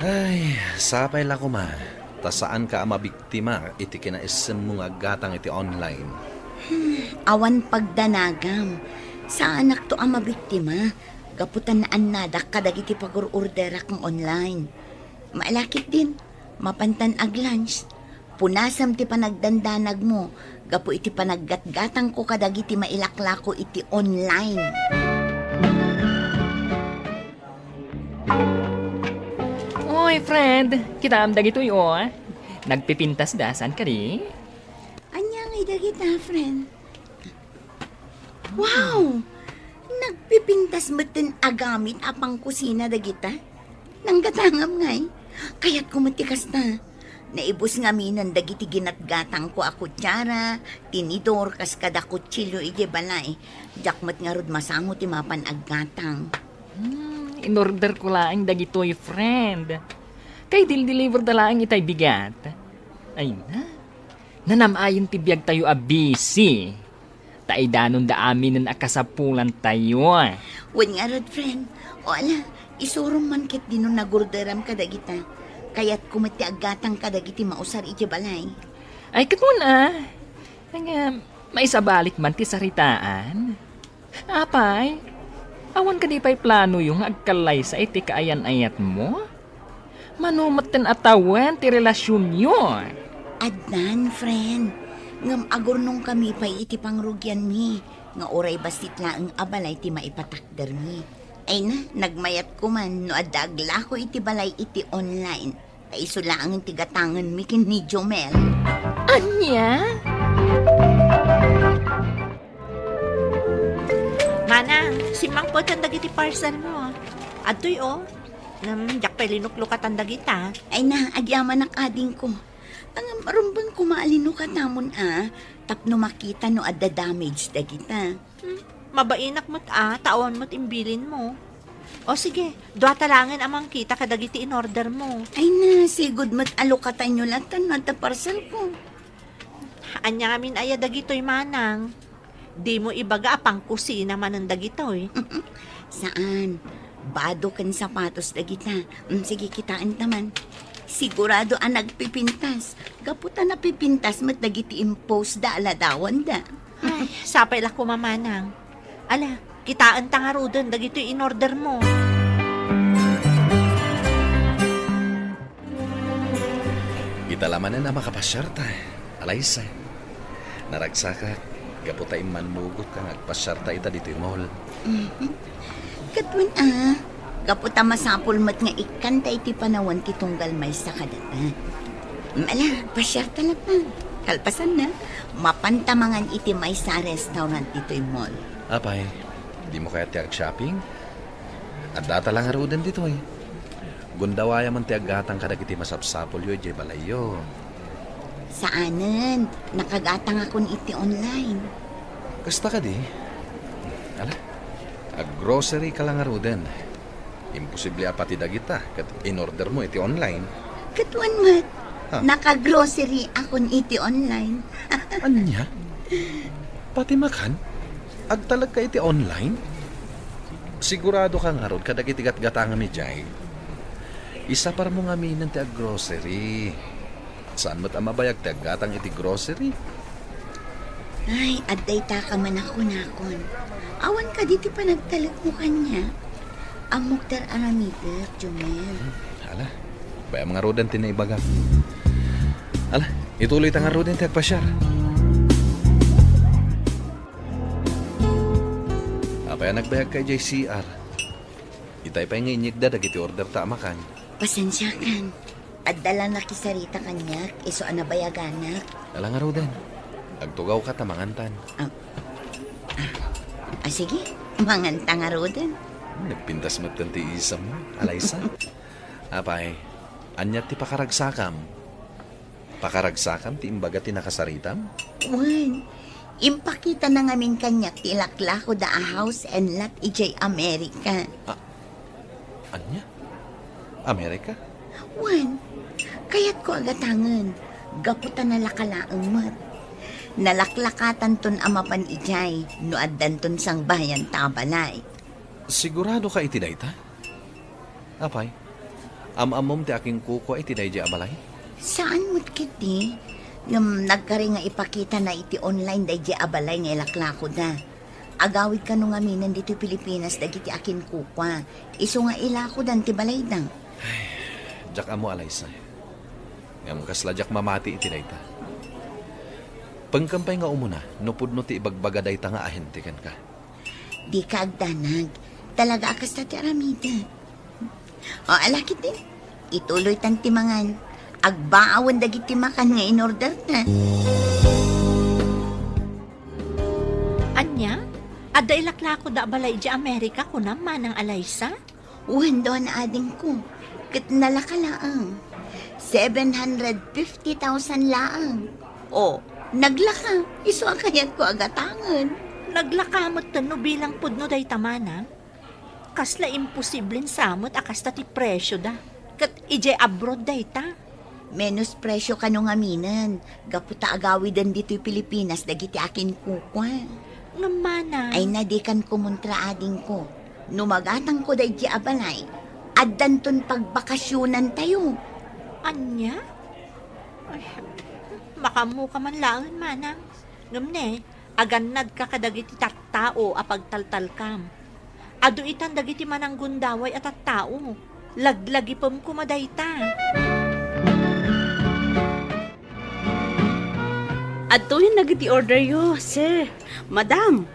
Ay, sapay la koma, ta saanka a mabiktima iti kinaissemmo nga aggatang iti online. Hmm, awan pagdanagam. Saanakto a mabiktima, gapu ta naannadak kadagiti pagur-orderak nga online. Maala ketdin, mapantan ag-lunch. Punasem ti panagdandanagmo gapu iti panaggatgatangko kadagiti mailaklako iti online. Oy, friend! Kitaem dagitoy, o. Nagpipintasda, saan kadi? Ania ngay dagita, friend? Wow! Nagpipintas metten a gamit a pangkusina dagita. Nanggatangam ngay. Kayatko met ti kasta. Naibus ngaminen dagiti ginatgatangko a kutsara, tinidor, kas kada kutsilio iti balay. Diak met ngarud masango ti mapan aggatang. Hmm, inorderko laeng dagitoy, friend. Kay dildeliverda laeng itay bigat. Ay na, nanam-ayen ti biagtayo a busy. Ta idanonda aminen a kasapulantayo. Wen ngarud, friend. O ala, isurom man ketdi no nagurderam kadagita. Kayatko met ti aggatang kadagiti mausar iti balay. Ay, ket wen a. Nga, maisabalik man ti saritaan. Apay, awan kadi pay planoyo nga agkallaysa iti kaayan-ayatmo? Mano metten a tawen ti relasionyo? Addan, friend. Ngem agurnongkami pay iti pangrugianmi, nga uray bassit laeng a balay ti maipatakdermi. Ay na, nagmayat koman no adda aglako iti balay iti online. Ta isu laengen ti gatangenmi ken ni Jomel. Ania? Manang, simmangpeten dagiti parcelmo. Adtoy, o. Ngem, diak pay linuklukatan dagita. Ay na, agyamanak adingko. Ngem, rumbeng koma a linukatamon a, tapno makita no adda damage dagita. Hmm, mabainak met a, ta awan met imbilinmo. O sige, duata laengen a mangkita kadagiti inordermo. Ay na, sigud met a lukatayonto lattan no adda parcelko. Ania ngamin aya dagitoy, manang? Dimo ibaga a pangkusina manen dagitoy. Saan. Bado ken sapatos dagita. Mm, sige, kitaenta man. Sigurado a nagpipintas. Gapu ta napipintas met dagiti impost da a ladawanda. Ay, sapay la koma, manang. Ala, kitaenta ngaruden dagitoy inordermo. Ita la manen a makapasiarta, Alaysa. Naragsakak, gapu ta immannugotka nga agpasiarta ita ditoy mall. Mhm. Ket wen a, gapu ta masapul met nga ikkanta iti panawen ti tunggal maysa kadata. Ala, pasiarta laeng. Kalpasanna, mapanta mangan iti maysa a restaurant ditoy mall. Apay, dimo kayat ti ag-shopping? Addata la ngaruden ditoy. Gundawayam ti aggatang kadagiti masapsapulyo idiay balayyo. Saanen, nakagatangakon iti online. Kasta kadi? Ala, aggrocery ka la ngaruden. Imposible a pati dagita ket inordermo iti online. Ket wen met, Ha? Nakagroceryakon iti online. Ania? Pati makan? Agtalekka iti online? Sigurado ka ngarud kadagiti gatgatangam idiay? Isaparmo ngaminen ti aggrocery. Saan met a mabayag ti aggatang iti grocery? Ay, adda ita ka man a kunakon. Awan kadi ti panagtalekmo kaniak? Ammok ti ar-aramidak, Jomel. Ala, bayam ngaruden ti naibagam. Ala, ituloyta ngaruden ti agpasiar. Apay a nagbayagka idiay C R? Itay pay nga inyegda dagiti orderta a makan. Pasensiakan. Adda la nakisarita kaniak, isu a nabayaganak. Ala ngaruden. Agtugawka ta mangantan. Ah. Ah. Ah, sige. Manganta ngaruden. Nagpintas metten ti isemmo, Alaysa. Apay, ania ti pakaragsakam? Pakaragsakam ti imbaga ti nakasaritam? Wen, impakitana ngamin kaniak ti ilaklakoda a house and lot idiay Amerika. Ah, ania? Amerika? Wen, kayatko a gatangen, gapu ta nalaka laeng met. Nalaklakatanton a mapan idiay no addanton sangbayan ta a balay. Sigurado ka iti dayta? Apay, am-ammom ti akinkukua iti daydiay a balay? Saan met ketdi. Ngem nagkari nga ipakitana iti online daydiay a balay nga ilaklakoda. Agawid kano ngaminen ditoy Pilipinas dagiti akinkukua. Isu nga ilakodan ti balayda. Diak ammo, Alaysa. Ngem kasla diak mamati iti dayta. Pengkem pay nga umuna no pudno ti ibagbaga dayta nga ahente kenka. Dika agdanag. Talaga a kasta ti aramidek. O, ala ketdi. Ituloytan ti mangan. Agbaawen dagiti makan nga inorderta. Ania? Adda ilaklakoda a balay idiay Amerika, kunam, Manang Alaysa? Wen, Don, adingko, ket nalaka laeng. Seven hundred fifty thousand laeng. O, naglaka, isu a kayatko a gatangen. Naglaka metten no bilang pudno dayta, Manang. Kasla imposiblen sa met a kasta ti presioda. Ket idiay abroad dayta. Menos presio kano ngaminen, gapu ta agawiden ditoy Pilipinas dagiti akinkukua. Ngem, Manang. Ay, na, dikan kumontra, adingko. No magatangko daydiay a balay, addanton pagbakasionantayo. Ania? Ay, makaammoka man laeng, Manang. Ngem ne, agannadka kadagiti tattao a pagtaltalkam. Adu itan dagiti mananggundaway a tattao. Laglagipem koma dayta. Adtoyen dagiti orderyo, sir, madam.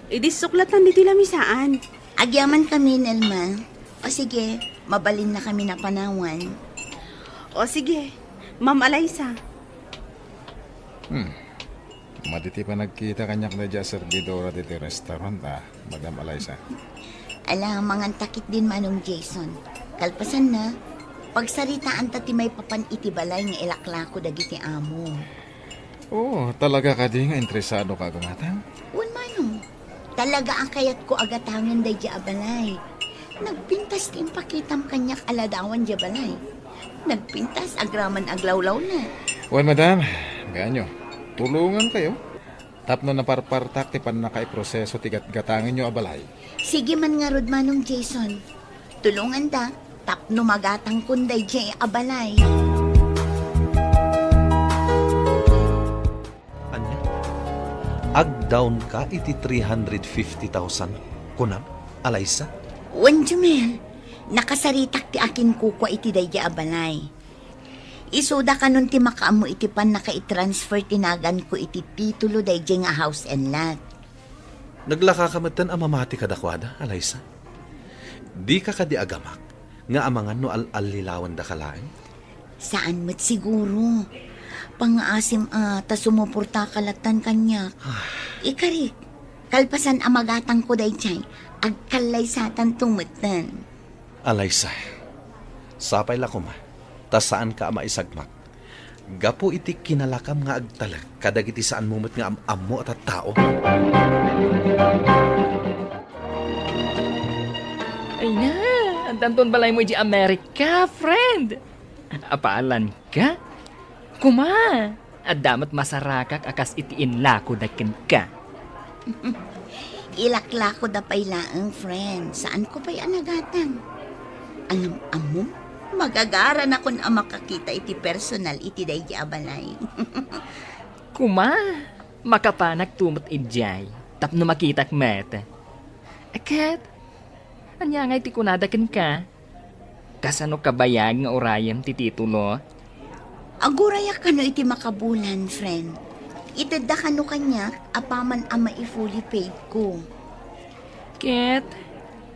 Idi suklatan ditoy lamisaan. Agyaman kami, Nelma. O sige, mabalinna kami napanawan. O sige, Ma'am Alaysa. Hmm. Madi ti panagkita kaniak daydiay a serbidora ditoy restaurant, a, Madam Alaysa. Ala, mangantakit din, Manong Jason. Kalpasanna, pagsaritaanta ti maipapan iti balay nga ilaklako dagiti amo. Oo, talaga kadi nga interesado ka a gumatang? Wen, Manong. Talaga a kayatko a gatangen daydiay a balay. Nagpintas ti impakitam kaniak a ladawan diay balay. Nagpintas agraman aglawlawna. Wen, madam, gaanyo, tulongankayo tapno naparpartak ti pannakaiproseso ti gatgatangenyo a balay. Sige man ngarud, Manong Jason. Tulonganda tapno magatangkon daydiay a balay. Ania? Agdawnka iti three hundred fifty thousand, kunam, Alaysa? Wen, Jumel, nakasaritak ti akinkukua iti daydiay a balay. Isuda kanon ti makaammo iti pannakaitransfer ti naganko iti titulo daydiay nga house and lot. Naglakaka metten a mamati kadakuada, Alaysa? Dika kadi agamak nga amangan no al-allilawandaka laeng? Saan met siguro. Pangngaasim a ta sumuportaka lattan kaniak. Ah. Ikarik, kalpasan a magatangko daydiay, agkallaysatanto metten. Alaysa, Sapay la koma, ta saanka a maisagmak. Gapu iti kinalakam nga agtalek kadagiti saanmo met nga am-ammo a tattao. Ay na, addanton balaymo idiay Amerika, friend. Apaalanka? Koma, adda met masarakak a kas iti inlakoda kenka. Ilaklakoda pay laeng, friend. Saanko pay a nagatang. Ngem ammom, magagaranakon a makakita iti personal iti daydi a balay. Koma, makapanakto met idiay tapno makitak met. Ket, ania ngay ti kunada kenka? Kasano kabayag nga urayem ti titulo? Agurayak kano iti makabulan, friend. Itedda kano kaniak apaman a mai-fully paid ko. Ket,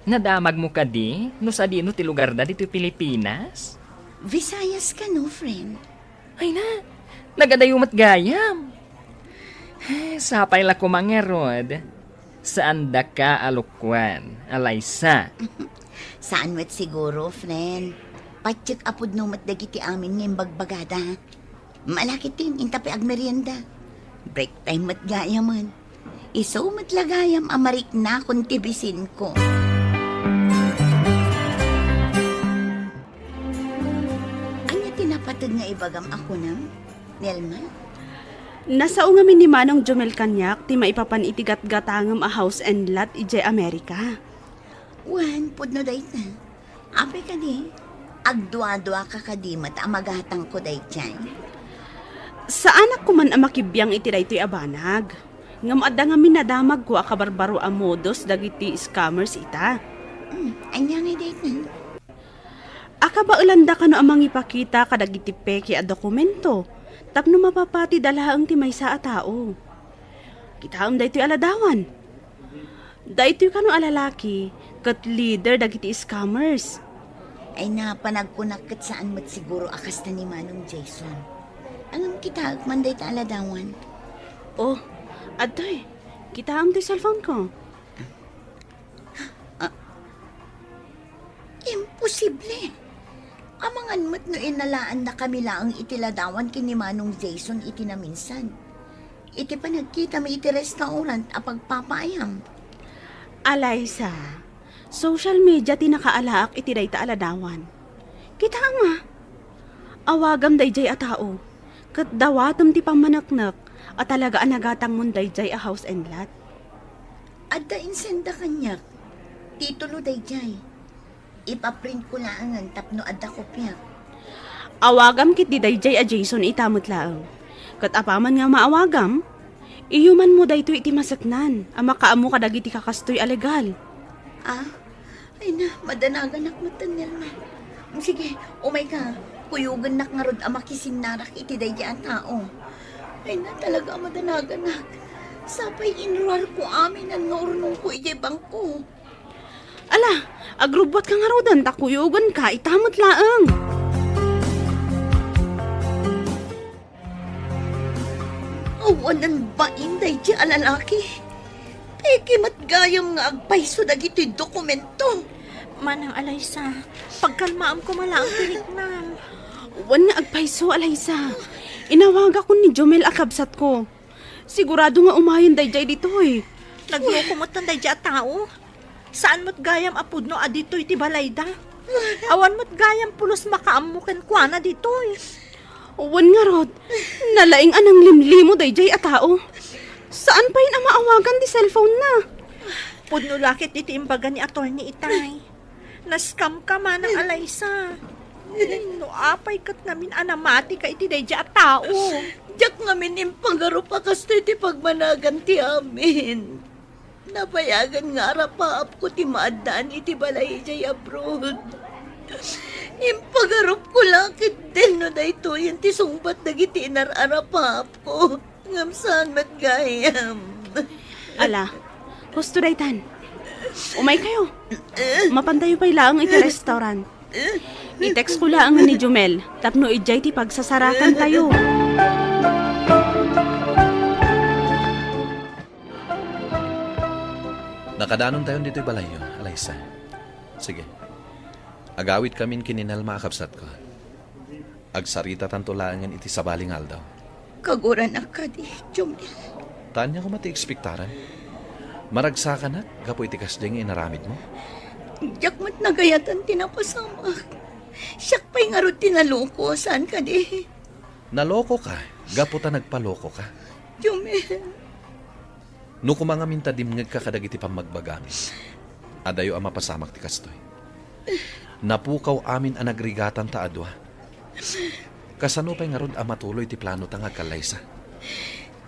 nadamagmo kadi no sadino ti lugarda ditoy Pilipinas? Visayas kano, friend? Ay na, nagadayo met gayam. Eh, sapay la koma ngarud. Saandaka a lokoen, Alaysa. Saan met siguro, friend. Patiek a pudno met dagiti amin nga imbagbagada. Malakit tin, inta pay agmerienda. Break time met gayamen. Isu met la gayam a mariknakon ti bisinko. Ania ti napateg nga ibagam a kunam, Nelma? Nasao ngamin ni Manong Jomel kaniak ti maipapan iti gatgatangem a house and lot idiay Amerika. Wen, pudno dayta. Apay kadi, agduaduaka kadi met a magatangko daydiay? Saanak koman a makibiang iti daytoy a banag. Ngem adda ngamin nadamagko a kabarbaro a modus dagiti scammers ita. Hmm, ania ngay dayta? Akabaelanda kano a mangipakita kadagiti peke a dokumento tapno mapapatida laeng ti maysa a tao. Kitaem daytoy a ladawan. Daytoy kano a lalaki ket leader dagiti scammers. Ay, na, panagkunak ket saan met siguro a kasta ni Manong Jason. Ngem kitaek man dayta a ladawan. Oh, adtoy. Kitaem toy cellphone ko. Ah, imposible! Amangan met no inalaannakami laeng iti ladawan ken ni Manong Jason iti naminsan, iti panagkitami iti restaurant a pagpapaayam. Alaysa, social media ti nakaalaak iti dayta a ladawan. Kitaem a, awagam daydiay a tao, ket dawatem ti pammaneknek a talaga a nagatangmon daydiay a house and lot. Adda insenda kaniak. Titulo daydiay. Ipaprintko laengen tapno adda kopiak. Awagam ketdi daydiay a Jason ita met laeng. Ket apaman nga maawagam, iyumanmo daytoy iti maseknan a makaammo kadagiti kakastoy a legal. Ah? Ay na, madanaganak met, Nelma. Sige, umayka. Kuyogennak ngarud a makisinnarak iti daydiay a tao. Ay na, talaga a madanaganak. Sapay inruarko aminen nga urnongko idiay bangko. Ala, agrubbuatka ngaruden ta kuyogenka ita met laeng. Awanen bain daydiay a lalaki. Peke met gayam nga agpayso dagitoy dokumento. Manang Alaysa, pagkalmaam koma laeng ti riknam. Wen nga agpayso, Alaysa. Inawagakon ni Jomel a kabsatko. Sigurado nga umayen daydiay ditoy. Nagloko met daydiay a tao. Saan met gayam a pudno a ditoy ti balayda. Awan met gayam pulos makaammo kenkuana ditoy. Wen ngarud, nalaing a nanglimlimo daydiay a tao. Saan pay a maawagan ti cellphone na. Pudno la ket iti imbaga ni attorney itay. Nascam ka, Manang Alaysa. No apay ket ngamin a namati ka iti daydiay a tao. Diak ngamin impagarup a kastoy ti pagmanagan ti amin. Nabayagan nga arapaapko ti maaddaan iti balay idiay abroad. Impagarupko la ketdin no daytoyen ti sungbat dagiti inar-arapaapko. Ngem saan met gayam. Ala, husto daytan. Umaykayo. Mapantayo pay laeng iti restaurant. I-text ko laeng ni Jumel tapno idiay ti pagsasarakantayo. Nakadanontayon ditoy balayyo, Alaysa. Sige. Agawidkamin ken ni Nelma a kabsatko. Agsaritatanto laengen iti sabali nga aldaw. Kaguran a kadi, Jomel. Tanya koma ti ekspektaran. Maragsakanak gapu iti kasdi nga inaramidmo. Diak met nagayatan ti napasamak. Siak pay ngarud ti naloko, saan kadi? Nalokoka gapu ta nagpalokoka. Jomel. No koma ngamin ta dimngegka kadagiti pammagbagami, adayo a mapasamak ti kastoy. Napukaw amin a nagrigatan ta a dua. Kasano pay ngarud a matuloy ti planota nga agkallaysa?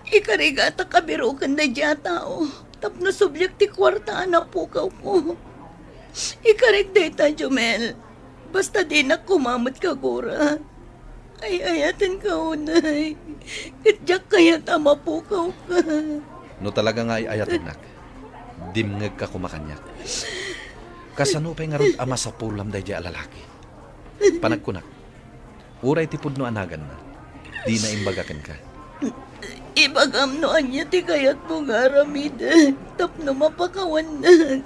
Ikarigatak a biroken daydiay a tao tapno subliak ti kuarta a napukawko. Ikarik dayta, Jomel. Basta dinak koma met kagura. Ay-ayatenka unay. Ket diak kayat a mapukawka. No talaga nga ay-ayatennak, dimngegka koma kaniak. Kasano pay ngarud a masapulam daydiay a lalaki? Panagkunak, uray ti pudno a naganna, dina imbaga kenka. Ibagam no ania ti kayatmo nga aramidek tapno mapakawannak.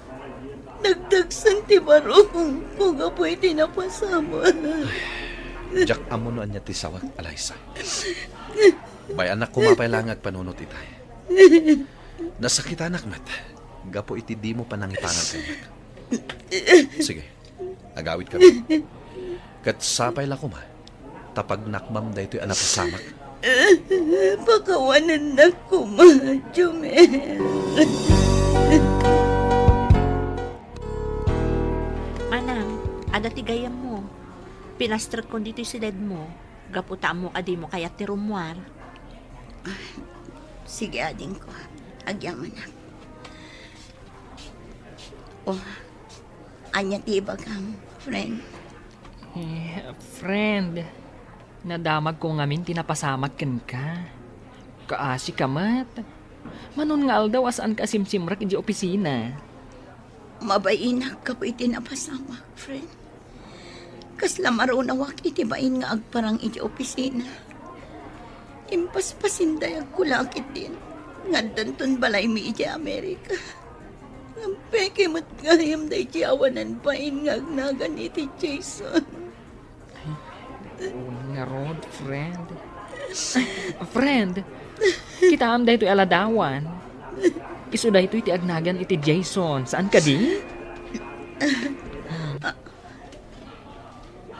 Nagdagsen ti barokko gapu iti napasamak. Diak ammo no ania ti sawek, Alaysa. Bay-annak koma pay la nga agpanunot itay. Nasakitanak met gapu iti dimo panangipangag kaniak. Sige, agawidkami. Ket sapay la koma ta pagnakmam daytoy a napasamak. Pakawanennak koma, Jomel. Manang, adda ti gayyemmo. Pinastrekkon ditoy siledmo, gapu ta ammok a dimo kayat ti rummuar. Sige, adingko. Agyamanak. Oh, ania ti ibagam, friend? Eh, friend, nadamagko ngamin ti napasamak kenka. Kaasika met. Manon nga aldaw a saanka a simsimrek idiay opisina. Mabainak gapu iti napasamak, friend. Kasla marunawak iti bain nga agparang iti opisina. Impaspasin dayagko la ketdin nga addanton balaymi idiay Amerika. Ngem peke met gayam daydi awanan bain nga agnagan iti Jason. Ay, ngarud, friend. Friend, kitaem daytoy a ladawan. Isu daytoy ti agnagan iti Jason. Saan kadi?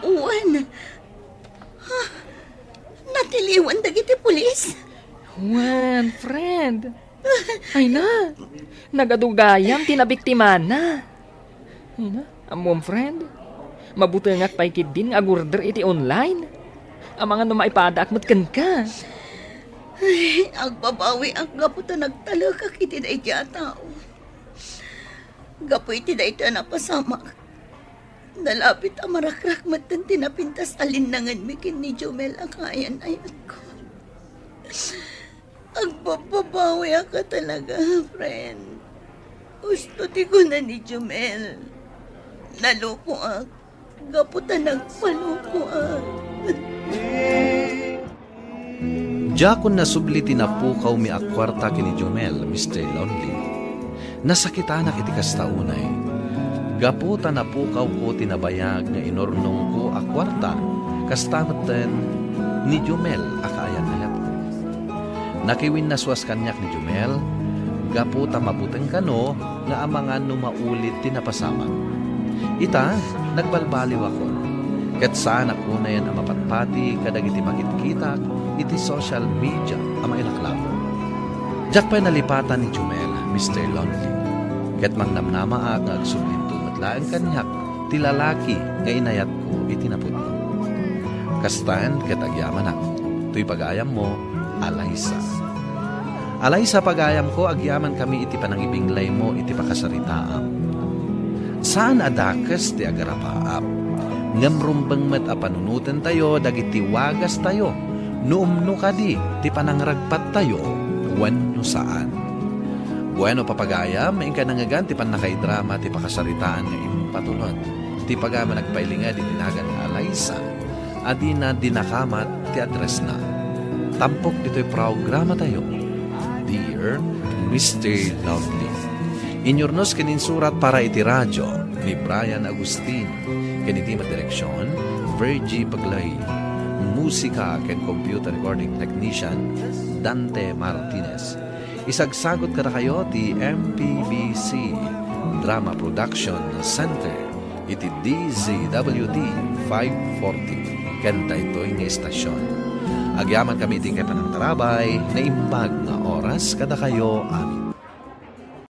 Wen, ha? Natiliwan dagiti pulis? Wen, friend. Ay na, nagadu gayam ti nabiktimana. Ay na, ammom, friend. Mabutengak pay ketdin nga agorder iti online. Amangan no maipadaak met kenka. Ay, agbabawiak gapu ta nagtalekak iti daydi a tao. Gapu iti daytoy a napasamak, nalabit a marakrak metten ti napintas a linnangenmi ken ni Jomel a kaayan-ayatko. Agbabbabawiak a talaga, friend. Husto ti kuna ni Jomel. Nalokoak gapu ta nagpalokoak. Diakon nasubli ti napukawmi a kuarta ken ni Jomel, Mister Lonely. Nasakitanak iti kasta unay. Gapu ta napukawko ti nabayag nga inurnongko a kuarta, kasta metten ni Jomel a kaayan-ayatko. Nakiwinnasuas kaniak ni Jomel, gapu ta mabuteng kano nga amangan no maulit ti napasamak. Ita, nagbalbaliwakon, ket saanak unayen a mapatpati kadagiti makitkitak iti social media a mailaklabo. Diak pay nalipatan ni Jomel, Mister Lonely, ket mangnamnamaak nga agsublinto met laeng kaniak ti lalaki nga inayatko iti napudno. Kastaen ket agyamanak, toy pagayammo, Alaysa. Alaysa, pagayamko, agyamankami iti panangibinglaymo iti pakasaritaam. Saan a dakes ti agarapaap, ngem rumbeng met a panunotentayo dagiti wagastayo, no umno kadi ti panangragpattayo wenno saan. Bueno, papagayam, inka nangngegan ti pannakaidrama ti pakasaritaan nga impatulod ti pagayam a nagpailinged iti nagan nga Alaysa a dina dinakamat ti addressna. Tampok ditoy programatayo, Dear Mister Lovely. Inyurnos ken insurat para iti radio ni Brian Agustin. Ken iti met direksion, Virgie Paglay. Musika ken computer recording technician, Dante Martinez. Isagsagot kadakayo ti M P B C Drama Production Center iti D Z W T five forty ken daytoy nga estasion. Agyamankami iti inkay panangtarabay, naimbag nga oras kadakayo amin.